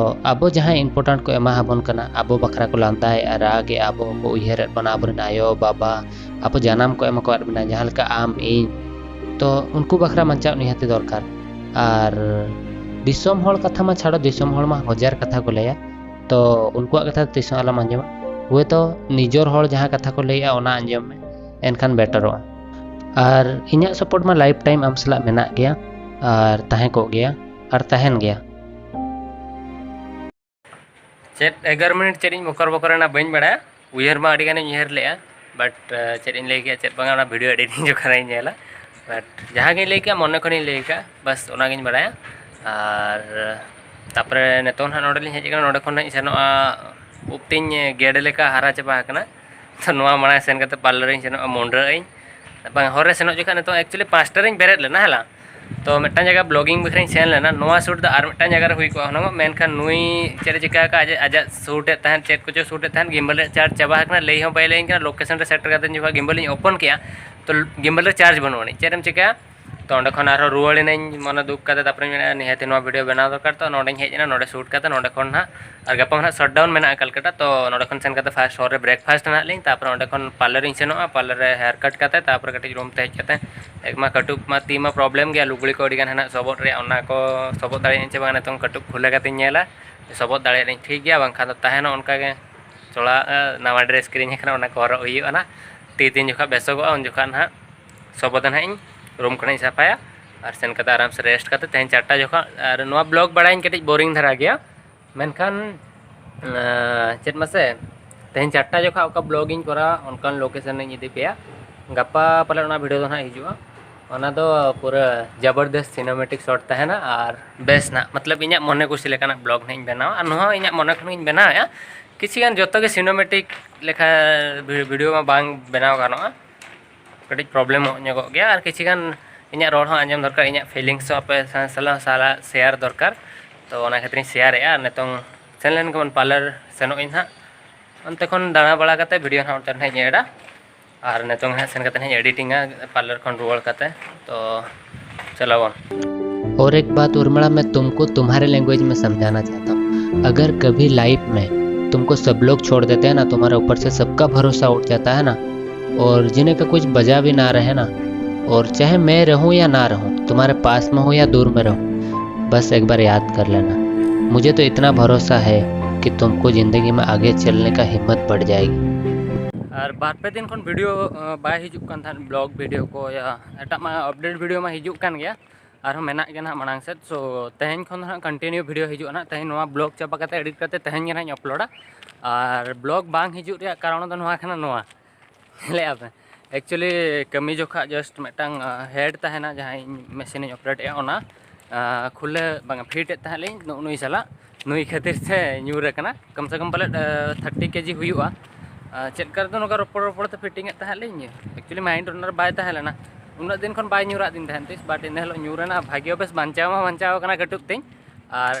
ᱟᱵᱚ ᱡᱟᱦᱟᱸᱭ important ᱠᱚ ᱮᱢᱟ ᱟᱵᱚᱱ ᱠᱟᱱᱟ, ᱟᱵᱚ ᱵᱟᱠᱷᱨᱟ ᱠᱚ ᱞᱟᱸᱫᱟᱭᱮᱫᱼᱟ, ᱨᱟᱜᱮᱫᱼᱟ, ᱟᱵᱚ ᱠᱚ ᱩᱭᱦᱟᱹᱨᱮᱫ ᱵᱚᱱᱟ, ᱟᱵᱚᱨᱮᱱ ᱟᱭᱳ ᱵᱟᱵᱟ, ᱟᱵᱚ ᱡᱟᱱᱟᱢ ᱠᱚ ᱮᱢ ᱟᱠᱟᱫ ᱵᱚᱱᱟ, ᱡᱟᱦᱟᱸ ᱞᱮᱠᱟ ᱟᱢ ᱤᱧ, ᱛᱚ ᱩᱱᱠᱩ ᱵᱟᱠᱷᱨᱟ ᱵᱟᱧᱪᱟᱣ ᱱᱤᱦᱟᱹᱛᱤ ᱫᱚᱨᱠᱟᱨ᱾ ᱟᱨ ᱫᱤᱥᱚᱢ ᱦᱚᱲ ᱠᱟᱛᱷᱟ ᱢᱟ ᱪᱷᱟᱲᱚ, ᱫᱤᱥᱚᱢ ᱦᱚᱲ ᱢᱟ ᱦᱟᱡᱟᱨ ᱠᱟᱛᱷᱟ ᱠᱚ ᱞᱟᱹᱭᱟ, ᱛᱚ ᱩᱱᱠᱩᱣᱟᱜ ᱠᱟᱛᱷᱟ ᱛᱤᱥ ᱦᱚᱸ ᱟᱞᱚᱢ ᱟᱸᱡᱚᱢᱟ᱾ ᱦᱳᱭᱛᱳ ᱱᱤᱡᱚᱨ ᱦᱚᱲ ᱡᱟᱦᱟᱸ ᱠᱟᱛᱷᱟ ᱠᱚ ᱞᱟᱹᱭᱮᱜᱼᱟ ᱚᱱᱟ ᱟᱸᱡᱚᱢ ᱢᱮ, ᱮᱱᱠᱷᱟᱱ ᱵᱮᱴᱟᱨᱚᱜᱼᱟ᱾ ᱟᱨ ᱤᱧᱟᱹᱜ support ᱢᱟ life time ᱟᱢ ᱥᱟᱞᱟᱜ ᱢᱮᱱᱟᱜ ᱜᱮᱭᱟ ᱟᱨ ᱛᱟᱦᱮᱸ ᱠᱚᱜ ᱜᱮᱭᱟ ᱟᱨ ᱛᱟᱦᱮᱱ ᱜᱮᱭᱟ᱾ ᱪᱮᱫ ᱮᱜᱟᱨᱚ ᱢᱤᱱᱤᱴ ᱪᱮᱫ ᱤᱧ ᱵᱚᱠᱚᱨ ᱵᱚᱠᱚᱨ ᱮᱱᱟ ᱵᱟᱹᱧ ᱵᱟᱲᱟᱭᱟ, ᱩᱭᱦᱟᱹᱨ ᱢᱟ ᱟᱹᱰᱤ ᱜᱟᱱᱤᱧ ᱩᱭᱦᱟᱹᱨ ᱞᱮᱜᱼᱟ, but ᱪᱮᱫ ᱤᱧ ᱞᱟᱹᱭ ᱠᱮᱜᱼᱟ ᱪᱮᱫ ᱵᱟᱝᱟ, ᱚᱱᱟ ᱵᱷᱤᱰᱤᱭᱳ ᱮᱰᱤᱴᱤᱝ ᱡᱚᱠᱷᱚᱱᱤᱧ ᱧᱮᱞᱟ, but ᱡᱟᱦᱟᱸ ᱜᱤᱧ ᱞᱟᱹᱭ ᱠᱮᱜᱼᱟ ᱢᱚᱱᱮ ᱠᱷᱚᱱᱤᱧ ᱞᱟᱹᱭ ᱠᱟᱜᱼᱟ, ᱵᱟᱥ ᱚᱱᱟᱜᱤᱧ ᱵᱟᱲᱟᱭᱟ᱾ ᱟᱨ ᱛᱟᱨᱯᱚᱨᱮ ᱱᱤᱛᱚᱝ ᱱᱟᱦᱟᱜ ᱱᱚᱰᱮᱞᱤᱧ ᱦᱮᱡ ᱟᱠᱟᱱᱟ, ᱱᱚᱰᱮ ᱠᱷᱚᱱ ᱱᱟᱦᱟᱜ ᱤᱧ ᱥᱮᱱᱚᱜᱼᱟ, ᱩᱵ ᱛᱤᱧ ᱜᱮᱰᱮ ᱞᱮᱠᱟ ᱦᱟᱨᱟ ᱪᱟᱵᱟ ᱟᱠᱟᱱᱟ᱾ ᱛᱚ ᱱᱚᱣᱟ ᱢᱟᱲᱟᱝ ᱥᱮᱱ ᱠᱟᱛᱮ ᱯᱟᱨᱞᱟᱨᱤᱧ ᱥᱮᱱᱚᱜᱼᱟ, ᱢᱩᱱᱰᱨᱟᱹᱜ ᱟᱹᱧ᱾ ᱵᱟᱝ, ᱦᱚᱨ ᱨᱮ ᱥᱮᱱᱚᱜ ᱡᱚᱠᱷᱟᱡ ᱱᱤᱛᱚᱝ actually ᱯᱟᱸᱪᱴᱟ ᱨᱤᱧ ᱵᱮᱨᱮᱫ ᱞᱮᱱᱟ, ᱦᱮᱸ ᱞᱟ᱾ ᱛᱚ ᱢᱤᱫᱴᱟᱝ ᱡᱟᱭᱜᱟ vlogging ᱵᱟᱠᱷᱨᱟᱧ ᱥᱮᱱ ᱞᱮᱱᱟ᱾ ᱱᱚᱣᱟ shoot ᱫᱚ ᱟᱨ ᱢᱤᱫᱴᱟᱝ ᱡᱟᱭᱜᱟ ᱨᱮ ᱦᱩᱭ ᱠᱚᱜᱼᱟ ᱦᱩᱱᱟᱹᱝ, ᱢᱮᱱᱠᱷᱟᱱ ᱱᱩᱭ ᱪᱮᱫ ᱮ ᱪᱤᱠᱟ ᱟᱠᱟᱫᱼᱟ, ᱟᱡ, ᱟᱡᱟᱜ shoot ᱮᱫ ᱛᱟᱦᱮᱸᱫ, ᱪᱮᱫ ᱠᱚᱪᱚ shoot ᱮᱫ ᱛᱟᱦᱮᱸᱫ, gimbal ᱨᱮᱭᱟᱜ charge ᱪᱟᱵᱟ ᱟᱠᱟᱱᱟ, ᱞᱟᱹᱭ ᱦᱚᱸ ᱵᱟᱭ ᱞᱟᱹᱭᱟᱹᱧ ᱠᱟᱱᱟ᱾ Location ᱨᱮ ᱥᱮᱴᱮᱨ ᱠᱟᱛᱮ ᱡᱚᱠᱷᱚᱱ gimbal ᱤᱧ open ᱠᱮᱜᱼᱟ, ᱛᱚ gimbal ᱨᱮ charge ᱵᱟᱹᱱᱩᱜ ᱟᱹᱱᱤᱡ, ᱪᱮᱫ ᱮᱢ ᱪᱤᱠᱟᱹᱭᱟ? ᱛᱚ ᱚᱸᱰᱮ ᱠᱷᱚᱱ ᱟᱨᱦᱚᱸ ᱨᱩᱣᱟᱹᱲ ᱮᱱᱟᱹᱧ ᱢᱚᱱᱮ ᱫᱩᱠ ᱠᱟᱛᱮ, ᱛᱟᱨᱯᱚᱨᱮᱧ ᱢᱮᱱᱟ ᱱᱤᱦᱟᱹᱛ ᱱᱚᱣᱟ ᱵᱷᱤᱰᱤᱭᱳ ᱵᱮᱱᱟᱣ ᱫᱚᱨᱠᱟᱨ᱾ ᱛᱚ ᱱᱚᱰᱮᱧ ᱦᱮᱡ ᱮᱱᱟ, ᱱᱚᱰᱮ shoot ᱠᱟᱛᱮ ᱱᱚᱰᱮ ᱠᱷᱚᱱ ᱱᱟᱦᱟᱜ, ᱟᱨ ᱜᱟᱯᱟ ᱢᱟ ᱱᱟᱦᱟᱜ shutdown ᱢᱮᱱᱟᱜᱼᱟ ᱠᱟᱞᱠᱟᱴᱟ, ᱛᱚ ᱱᱚᱰᱮ ᱠᱷᱚᱱ ᱥᱮᱱ ᱠᱟᱛᱮ first ᱦᱚᱨ ᱨᱮ breakfast ᱱᱟᱦᱟᱜ ᱞᱤᱧ, ᱛᱟᱨᱯᱚᱨᱮ ᱚᱸᱰᱮ ᱠᱷᱚᱱ ᱯᱟᱨᱞᱟᱨᱤᱧ ᱥᱮᱱᱚᱜᱼᱟ, ᱯᱟᱨᱞᱟᱨ ᱨᱮ hair cut ᱠᱟᱛᱮ ᱛᱟᱨᱯᱚᱨᱮ ᱠᱟᱹᱴᱤᱡ ᱨᱩᱢ ᱛᱮ ᱦᱮᱡ ᱠᱟᱛᱮ ᱮᱠᱢᱟ ᱠᱟᱹᱴᱩᱵ ᱢᱟ ᱛᱤ ᱢᱟ problem ᱜᱮᱭᱟ, ᱞᱩᱜᱽᱲᱤ ᱠᱚ ᱟᱹᱰᱤ ᱜᱟᱱ ᱦᱮᱱᱟᱜ ᱥᱚᱵᱚᱫ ᱨᱮᱭᱟᱜ, ᱚᱱᱟ ᱠᱚ ᱥᱚᱵᱚᱫ ᱫᱟᱲᱮᱭᱟᱜᱼᱟᱹᱧ ᱪᱮ ᱵᱟᱝᱟ ᱱᱤᱛᱚᱝ ᱠᱟᱹᱴᱩᱵ ᱠᱷᱩᱞᱟᱹ ᱠᱟᱛᱮᱧ ᱧᱮᱞᱟ, ᱥᱚᱵᱚᱫ ᱫᱟᱲᱮᱭᱟᱜᱼᱟᱹᱧ ᱴᱷᱤᱠ ᱜᱮᱭᱟ, ᱵᱟᱝᱠᱷᱟᱱ ᱫᱚ ᱛᱟᱦᱮᱱᱟ ᱚᱱᱠᱟ ᱜᱮ᱾ ᱛᱷᱚᱲᱟ, ᱮ, ᱱᱟᱣᱟ dress ᱠᱤᱨᱤᱧ ᱟᱠᱟᱱᱟ, ᱚᱱᱟ ᱠᱚ ᱦᱚᱨᱚᱜ ᱦᱩᱭᱩᱜᱼᱟ ᱱᱟᱦᱟᱜ᱾ ᱛᱤ ᱛᱤᱱ ᱡᱚᱠᱷᱚᱱ ᱵᱮᱥᱚᱜᱚᱜᱼᱟ ᱩᱱ ᱡᱚᱠᱷᱚᱱ ᱱᱟᱦᱟᱜ ᱥᱚᱵᱚᱫᱟ ᱱᱟᱦᱟᱜ ᱤᱧ ᱨᱩᱢ ᱠᱷᱚᱱᱟᱜ ᱤᱧ ᱥᱟᱯᱷᱟᱭᱟ᱾ ᱟᱨ ᱥᱮᱱ ᱠᱟᱛᱮ ᱟᱨᱟᱢ ᱥᱮ ᱨᱮᱥᱴ ᱠᱟᱛᱮ ᱛᱮᱦᱮᱧ ᱪᱟᱨᱴᱟ ᱡᱚᱠᱷᱚᱱ, ᱟᱨ ᱱᱚᱣᱟ ᱵᱞᱚᱜ ᱵᱟᱲᱟᱭᱟᱹᱧ ᱠᱟᱹᱴᱤᱡ ᱵᱳᱨᱤᱝ ᱫᱷᱟᱨᱟ ᱜᱮᱭᱟ, ᱢᱮᱱᱠᱷᱟᱱ ᱟᱸ, ᱪᱮᱫ ᱢᱟᱥᱮ, ᱛᱮᱦᱮᱧ ᱪᱟᱨᱴᱟ ᱡᱚᱠᱷᱚᱱ ᱚᱠᱟ ᱵᱞᱚᱜ ᱤᱧ ᱠᱚᱨᱟᱣᱟ, ᱚᱱᱠᱟᱱ ᱞᱳᱠᱮᱥᱚᱱ ᱤᱧ ᱤᱫᱤ ᱯᱮᱭᱟ᱾ ᱜᱟᱯᱟ ᱯᱟᱞᱮ ᱚᱱᱟ ᱵᱷᱤᱰᱤᱭᱳ ᱫᱚ ᱱᱟᱦᱟᱜ ᱦᱤᱡᱩᱜᱼᱟ᱾ ᱚᱱᱟ ᱫᱚ ᱯᱩᱨᱟᱹ ᱡᱟᱵᱚᱨᱫᱚᱥᱛ ᱥᱤᱱᱮᱢᱮᱴᱤᱠ ᱥᱚᱴ ᱛᱟᱦᱮᱱᱟ ᱟᱨ ᱵᱮᱥ ᱱᱟᱜ, ᱢᱚᱛᱞᱚᱵ ᱤᱧᱟᱹᱜ ᱢᱚᱱᱮ ᱠᱩᱥᱤ ᱞᱮᱠᱟᱱᱟᱜ ᱵᱞᱚᱜ ᱱᱟᱦᱟᱜ ᱤᱧ ᱵᱮᱱᱟᱣᱟ᱾ ᱟᱨ ᱱᱚᱣᱟ ᱦᱚᱸ ᱤᱧᱟᱹᱜ ᱢᱚᱱᱮ ᱠᱷᱚᱱ ᱜᱤᱧ ᱵᱮᱱᱟᱣᱮᱫᱼᱟ᱾ ᱠᱤᱪᱷᱤ ᱜᱟᱱ ᱡᱚᱛᱚ ᱜᱮ ᱥᱤᱱᱮᱢᱮᱴᱤᱠ ᱞᱮᱠᱟ ᱵᱷᱤ-, ᱵᱷᱤᱰᱤᱭᱳ ᱢᱟ ᱵᱟᱝ ᱵᱮᱱᱟᱣ ᱜᱟᱱᱚᱜᱼᱟ, ᱠᱟᱹᱴᱤᱡ ᱯᱨᱚᱵᱞᱮᱢᱚᱜ ᱧᱚᱜᱚᱜ ᱜᱮᱭᱟ᱾ ᱟᱨ ᱠᱤᱪᱷᱤ ᱜᱟᱱ ᱤᱧᱟᱹᱜ ᱨᱚᱲ ᱦᱚᱸ ᱟᱸᱡᱚᱢ ᱫᱚᱨᱠᱟᱨ, ᱤᱧᱟᱹᱜ ᱯᱷᱤᱞᱤᱝᱥ ᱦᱚᱸ ᱟᱯᱮ ᱥᱟᱶ ᱥᱟᱞᱟᱜ ᱥᱟᱞᱟᱜ ᱥᱮᱭᱟᱨ ᱫᱚᱨᱠᱟᱨ᱾ ᱛᱚ ᱚᱱᱟ ᱠᱷᱟᱹᱛᱤᱨ ᱤᱧ ᱥᱮᱭᱟᱨᱮᱫᱼᱟ᱾ ᱟᱨ ᱱᱤᱛᱚᱝ ᱥᱮᱱ ᱞᱮᱱ ᱜᱮᱵᱚᱱ ᱯᱟᱨᱞᱟᱨ ᱥᱮᱱᱚᱜ ᱟᱹᱧ ᱱᱟᱦᱟᱜ᱾ ᱚᱱᱛᱮ ᱠᱷᱚᱱ ᱫᱟᱬᱟ ᱵᱟᱲᱟ ᱠᱟᱛᱮ ᱵᱷᱤᱰᱤᱭᱳ ᱱᱟᱦᱟᱜ ᱚᱱᱛᱮ ᱨᱮ ᱱᱟᱦᱟᱜ ᱤᱧ ᱮᱰᱟ᱾ ᱟᱨ ᱱᱤᱛᱚᱝ ᱦᱟᱸᱜ ᱥᱮᱱ ᱠᱟᱛᱮ ᱱᱟᱦᱟᱜ ᱤᱧ ᱮᱰᱤᱴᱤᱝᱟ ᱯᱟᱨᱞᱟᱨ ᱠᱷᱚᱱ ᱨᱩᱣᱟᱹᱲ ᱠᱟᱛᱮ᱾ ᱛᱚ ᱪᱟᱞᱟᱣ ᱵᱚᱱ᱾ और एक बात उर्मिला, मैं तुमको तुम्हारे लैंग्वेज में समझाना चाहता हूँ। अगर कभी लाइफ में तुमको सब लोग छोड़ देते हैं ना, तुम्हारे ऊपर से सबका भरोसा उठ जाता है ना, और जीने का कुछ वजह भी ना रहे ना, और चाहे मैं रहूं या ना रहूं, तुम्हारे पास में हूं या दूर में रहूं, बस एक बार याद कर लेना। मुझे तो इतना भरोसा है कि तुमको जिंदगी में आगे चलने का हिम्मत बढ़ जाएगी। ᱟᱨ ᱵᱟᱨ ᱯᱮ ᱫᱤᱱ ᱠᱷᱚᱱ ᱵᱷᱤᱰᱤᱭᱳ, ᱟᱸ, ᱵᱟᱭ ᱦᱤᱡᱩᱜ ᱠᱟᱱ ᱛᱟᱦᱮᱸᱫ, ᱵᱞᱚᱜ ᱵᱷᱤᱰᱤᱭᱳ ᱠᱚ ᱭᱟ ᱮᱴᱟᱜ ᱢᱟ ᱟᱯᱰᱮᱴ ᱵᱷᱤᱰᱤᱭᱳ ᱢᱟ ᱦᱤᱡᱩᱜ ᱠᱟᱱ ᱜᱮᱭᱟ, ᱟᱨᱦᱚᱸ ᱢᱮᱱᱟᱜ ᱜᱮ ᱱᱟᱦᱟᱜ ᱢᱟᱲᱟᱝ ᱥᱮᱫ᱾ ᱥᱳ ᱛᱮᱦᱮᱧ ᱠᱷᱚᱱ ᱫᱚ ᱱᱟᱦᱟᱜ ᱠᱚᱱᱴᱤᱱᱤᱭᱩ ᱵᱷᱤᱰᱤᱭᱳ ᱦᱤᱡᱩᱜᱼᱟ ᱱᱟᱦᱟᱜ᱾ ᱛᱮᱦᱮᱧ ᱱᱚᱣᱟ ᱵᱞᱚᱜ ᱪᱟᱵᱟ ᱠᱟᱛᱮ ᱮᱰᱤᱴ ᱠᱟᱛᱮ ᱛᱮᱦᱮᱧ ᱜᱮ ᱱᱟᱦᱟᱜ ᱤᱧ ᱟᱯᱞᱳᱰᱟ᱾ ᱟᱨ ᱵᱞᱚᱜ ᱵᱟᱝ ᱦᱤᱡᱩᱜ ᱨᱮᱭᱟᱜ ᱠᱟᱨᱚᱱ ᱫᱚ ᱱᱚᱣᱟ ᱠᱟᱱᱟ, ᱱᱚᱣᱟ ᱧᱮᱞᱮᱫᱼᱟ ᱯᱮ, ᱮᱠᱪᱩᱭᱮᱞᱤ ᱠᱟᱹᱢᱤ ᱡᱚᱠᱷᱟᱜ ᱡᱟᱥᱴ ᱢᱤᱫᱴᱟᱝ, ᱟᱸ, ᱦᱮᱰ ᱛᱟᱦᱮᱱᱟ, ᱡᱟᱦᱟᱸ ᱤᱧ ᱢᱮᱥᱤᱱ ᱤᱧ ᱚᱯᱟᱨᱮᱴ ᱮᱫᱼᱟ, ᱚᱱᱟ, ᱟᱸ, ᱠᱷᱩᱞᱟᱹ ᱵᱟᱝᱟ, ᱯᱷᱤᱴ ᱮᱫ ᱛᱟᱦᱮᱸᱫ ᱞᱤᱧ ᱱᱩᱜᱼᱩ ᱱᱩᱭ ᱥᱟᱞᱟᱜ, ᱱᱩᱭ ᱠᱷᱟᱹᱛᱤᱨ ᱛᱮ ᱧᱩᱨ ᱟᱠᱟᱱᱟ᱾ ᱠᱚᱢ ᱥᱮ ᱠᱚᱢ ᱯᱟᱞᱮᱫ, ᱟᱸ, ᱛᱷᱟᱨᱴᱤ ᱠᱮᱡᱤ ᱦᱩᱭᱩᱜᱼᱟ᱾ ᱟᱸ, ᱪᱮᱫ ᱠᱟᱨᱮ ᱫᱚ ᱱᱚᱝᱠᱟ ᱨᱚᱯᱚᱲ ᱨᱚᱯᱚᱲ ᱛᱮ ᱯᱷᱤᱴᱤᱝ ᱮᱫ ᱛᱟᱦᱮᱸᱫ ᱞᱤᱧ, ᱮᱠᱪᱩᱭᱮᱞᱤ ᱢᱟᱭᱤᱱᱰ ᱚᱱᱟ ᱨᱮ ᱵᱟᱭ ᱛᱟᱦᱮᱸ ᱞᱮᱱᱟ᱾ ᱩᱱᱟᱹᱜ ᱫᱤᱱ ᱠᱷᱚᱱ ᱵᱟᱭ ᱧᱩᱨᱟᱜ ᱫᱤᱱ ᱛᱟᱦᱮᱸᱫ ᱛᱤᱥ, ᱵᱟᱴ ᱤᱱᱟᱹ ᱦᱤᱞᱳᱜ ᱧᱩᱨ ᱮᱱᱟ, ᱵᱷᱟᱜᱮ ᱵᱮᱥ ᱵᱟᱧᱪᱟᱣ ᱢᱟ ᱵᱟᱧᱪᱟᱣ ᱟᱠᱟᱱᱟ ᱠᱟᱹᱴᱩᱵ ᱛᱤᱧ᱾ ᱟᱨ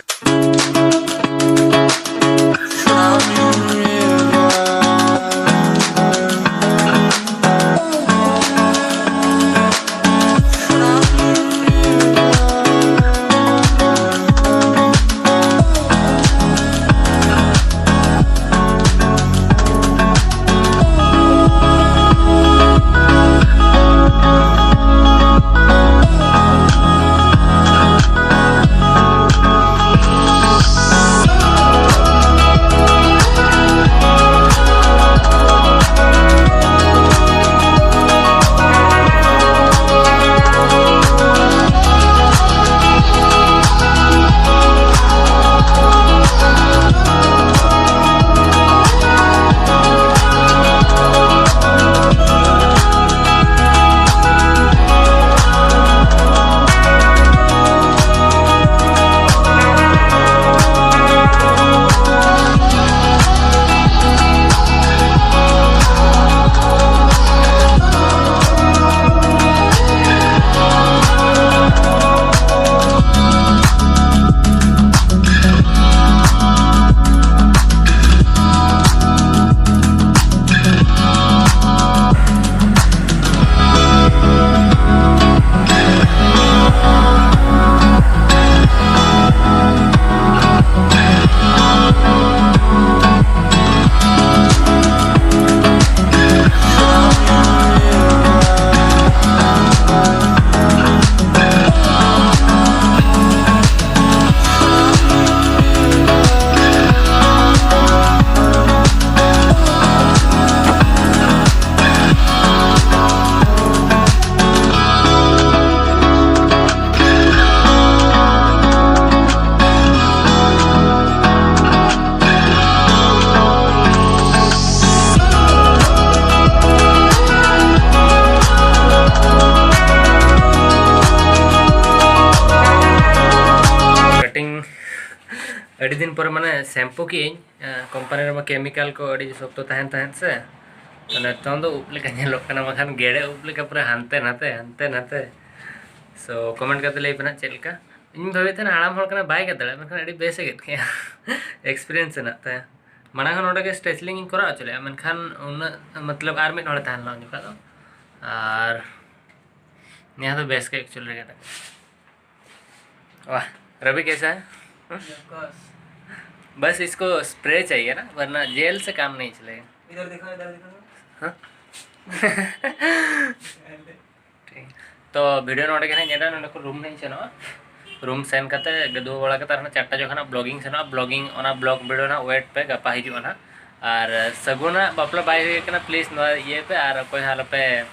ᱠᱟᱴᱤᱝ ᱟᱹᱰᱤ ᱫᱤᱱ ᱯᱚᱨᱮ ᱢᱟᱱᱮ ᱥᱮᱢᱯᱩ ᱠᱮᱜ ᱟᱹᱧ᱾ ᱠᱳᱢᱯᱟᱱᱤ ᱨᱮᱢᱟ ᱠᱮᱢᱤᱠᱟᱞ ᱠᱚ ᱟᱹᱰᱤ ᱥᱚᱠᱛᱚ ᱛᱟᱦᱮᱱ ᱛᱟᱦᱮᱸᱫ ᱥᱮ, ᱛᱚ ᱱᱤᱛᱚᱝ ᱫᱚ ᱩᱵ ᱞᱮᱠᱟ ᱧᱮᱞᱚᱜ ᱠᱟᱱᱟ, ᱵᱟᱠᱷᱟᱱ ᱜᱮᱰᱮ ᱩᱵ ᱞᱮᱠᱟ ᱯᱩᱨᱟᱹ ᱦᱟᱱᱛᱮ ᱱᱟᱛᱮ ᱦᱟᱱᱛᱮ ᱱᱟᱛᱮ᱾ ᱥᱳ ᱠᱚᱢᱮᱱᱴ ᱠᱟᱛᱮ ᱞᱟᱹᱭ ᱯᱮ ᱱᱟᱜ ᱪᱮᱫ ᱞᱮᱠᱟ᱾ ᱤᱧ ᱵᱷᱟᱵᱤᱭᱮᱫ ᱛᱟᱦᱮᱱᱟ ᱦᱟᱲᱟᱢ ᱦᱚᱲ ᱠᱟᱱᱟ, ᱵᱟᱭ ᱜᱮᱫ ᱫᱟᱲᱮᱭᱟᱜᱼᱟ, ᱢᱮᱱᱠᱷᱟᱱ ᱟᱹᱰᱤ ᱵᱮᱥ ᱮ ᱜᱮᱫ ᱠᱮᱜᱼᱟ᱾ ᱮᱠᱥᱯᱤᱨᱤᱭᱮᱱᱥ ᱦᱮᱱᱟᱜ ᱛᱟᱭᱟ᱾ ᱢᱟᱲᱟᱝ ᱦᱚᱸ ᱱᱚᱰᱮ ᱜᱮ ᱥᱴᱨᱮᱪᱞᱤᱝ ᱤᱧ ᱠᱚᱨᱟᱣ ᱦᱚᱪᱚ ᱞᱮᱫᱼᱟ, ᱢᱮᱱᱠᱷᱟᱱ ᱩᱱᱟᱹᱜ ᱢᱚᱛᱞᱚᱵ ᱟᱨ ᱢᱤᱫ ᱦᱚᱲᱮ ᱛᱟᱦᱮᱸ ᱞᱮᱱᱟ ᱩᱱ ᱡᱚᱠᱷᱚᱱ ᱫᱚ᱾ ᱟᱨ ᱱᱤᱭᱟᱹ ᱫᱚ ᱵᱮᱥ ᱜᱮ ᱮᱠᱪᱩᱭᱮᱞ ᱨᱮ ᱜᱮᱫ ᱟᱠᱟᱫᱟ᱾ वाह, रवि कैसा है? बस इसको स्प्रे चाहिए ना, वरना जेल से काम नहीं चलेगा। इधर दिखाओ, इधर दिखाओ। हाँ? ᱴᱷᱤᱠ᱾ ᱛᱚ ᱵᱷᱤᱰᱤᱭᱳ ᱱᱚᱰᱮ ᱜᱮ ᱱᱟᱦᱟᱜ ᱧᱮᱞᱟ, ᱱᱚᱰᱮ ᱠᱷᱚᱱ ᱨᱩᱢ ᱱᱟᱦᱟᱜ ᱤᱧ ᱥᱮᱱᱚᱜᱼᱟ᱾ ᱨᱩᱢ ᱥᱮᱱ ᱠᱟᱛᱮ ᱜᱟᱹᱫᱩᱣᱟᱹ ᱵᱟᱲᱟ ᱠᱟᱛᱮ ᱟᱨᱦᱚᱸ ᱪᱟᱨᱴᱟ ᱡᱚᱠᱷᱚᱱ ᱱᱟᱦᱟᱜ ᱵᱞᱚᱜᱤᱝ ᱥᱮᱱᱚᱜᱼᱟ᱾ ᱵᱞᱚᱜᱤᱝ, ᱚᱱᱟ ᱵᱞᱚᱜ ᱵᱷᱤᱰᱤᱭᱳ ᱱᱟᱦᱟᱜ ᱣᱮᱴ ᱯᱮ, ᱜᱟᱯᱟ ᱦᱤᱡᱩᱜᱼᱟ ᱱᱟᱦᱟᱜ᱾ ᱟᱨ ᱥᱟᱹᱜᱩᱱᱟᱜ ᱵᱟᱯᱞᱟ ᱵᱟᱭ ᱦᱩᱭ ᱠᱟᱱᱟ, ᱯᱞᱤᱡᱽ ᱱᱚᱣᱟ ᱤᱭᱟᱹᱭ ᱯᱮ, ᱟᱨ ᱚᱠᱚᱭ ᱦᱚᱸ ᱟᱞᱚᱯᱮ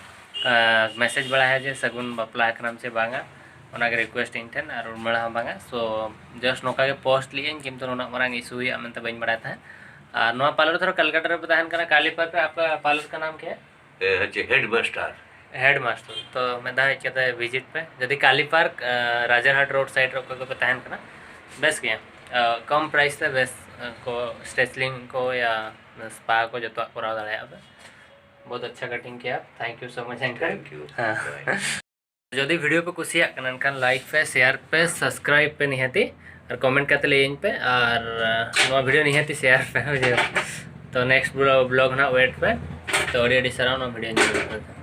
ᱢᱮᱥᱮᱡᱽ ᱵᱟᱲᱟᱭᱟ ᱡᱮ ᱥᱟᱹᱜᱩᱱ ᱵᱟᱯᱞᱟ ᱟᱠᱟᱱᱟᱢ ᱥᱮ ᱵᱟᱝᱟ, ᱚᱱᱟᱜᱮ ᱨᱤᱠᱩᱭᱮᱥᱴ ᱤᱧ ᱴᱷᱮᱱ, ᱟᱨ ᱩᱨᱢᱤᱞᱟ ᱦᱚᱸ ᱵᱟᱝᱟ᱾ ᱥᱳ ᱡᱟᱥᱴ ᱱᱚᱝᱠᱟ ᱜᱮ ᱯᱳᱥᱴ ᱞᱮᱜᱼᱟᱹᱧ, ᱠᱤᱱᱛᱩ ᱱᱩᱱᱟᱹᱜ ᱢᱟᱨᱟᱝ ᱤᱥᱩ ᱦᱩᱭᱩᱜᱼᱟ ᱢᱮᱱᱛᱮ ᱵᱟᱹᱧ ᱵᱟᱲᱟᱭ ᱛᱟᱦᱮᱸᱫ᱾ ᱟᱨ ᱱᱚᱣᱟ ᱯᱟᱨᱞᱟᱨ ᱫᱷᱚᱨᱚ ᱠᱟᱞᱠᱟᱴᱟ ᱨᱮᱯᱮ ᱛᱟᱦᱮᱱ ᱠᱟᱱᱟ, ᱠᱟᱞᱤᱯᱟᱨ ᱯᱮ, ᱟᱯᱮ ᱯᱟᱨᱞᱟᱨ ᱠᱟ ᱱᱟᱢ ᱠᱮ? ᱮ, ᱦᱚᱪᱪᱷᱮ ᱦᱮᱰᱢᱟᱥᱴᱟᱨ᱾ ᱦᱮᱰᱢᱟᱥᱴᱟᱨ᱾ ᱛᱚ ᱢᱤᱫ ᱫᱷᱟᱣ ᱦᱮᱡ ᱠᱟᱛᱮ ᱵᱷᱤᱡᱤᱴ ᱯᱮ, ᱡᱩᱫᱤ ᱠᱟᱞᱤᱯᱟᱨᱠ, ᱟ, ᱨᱟᱡᱟᱨᱦᱟᱴ ᱨᱳᱰ ᱥᱟᱭᱤᱰ ᱨᱮ ᱚᱠᱚᱭ ᱠᱚᱯᱮ ᱛᱟᱦᱮᱱ ᱠᱟᱱᱟ, ᱵᱮᱥ ᱜᱮᱭᱟ᱾ ᱟ, ᱠᱚᱢ ᱯᱨᱟᱭᱤᱥ ᱛᱮ ᱵᱮᱥ, ᱟ, ᱠᱚ ᱥᱴᱨᱮᱪᱞᱤᱝ ᱠᱚ ᱭᱟ ᱥᱯᱟ ᱠᱚ ᱡᱚᱛᱚᱣᱟᱜ ᱠᱚᱨᱟᱣ ᱫᱟᱲᱮᱭᱟᱜᱼᱟ ᱯᱮ᱾ बहुत अच्छा कटिंग किया आप, thank you so much uncle। Thank you। ᱦᱮᱸ। Bye। ᱡᱩᱫᱤ ᱵᱷᱤᱰᱤᱭᱳ ᱯᱮ ᱠᱩᱥᱤᱭᱟᱜ ᱠᱟᱱᱟ, ᱮᱱᱠᱷᱟᱱ ᱞᱟᱭᱤᱠ ᱯᱮ, ᱥᱮᱭᱟᱨ ᱯᱮ, ᱥᱟᱵᱥᱠᱨᱟᱭᱤᱵ ᱯᱮ ᱱᱤᱦᱟᱹᱛᱤ, ᱟᱨ ᱠᱚᱢᱮᱱᱴ ᱠᱟᱛᱮ ᱞᱟᱹᱭᱟᱹᱧ ᱯᱮ, ᱟᱨ ᱟ, ᱱᱚᱣᱟ ᱵᱷᱤᱰᱤᱭᱳ ᱱᱤᱦᱟᱹᱛᱤ ᱥᱮᱭᱟᱨ ᱯᱮ, ᱵᱩᱡᱷᱟᱹᱣ᱾ ᱛᱚ ᱱᱮᱠᱥᱴ ᱵᱞᱚᱜ ᱱᱟᱦᱟᱜ ᱣᱮᱴ ᱯᱮ᱾ ᱛᱚ ᱟᱹᱰᱤ ᱟᱹᱰᱤ ᱥᱟᱨᱦᱟᱣ ᱱᱚᱣᱟ ᱵᱷᱤᱰᱤᱭᱳ ᱧᱮᱞ ᱠᱟᱛᱮ᱾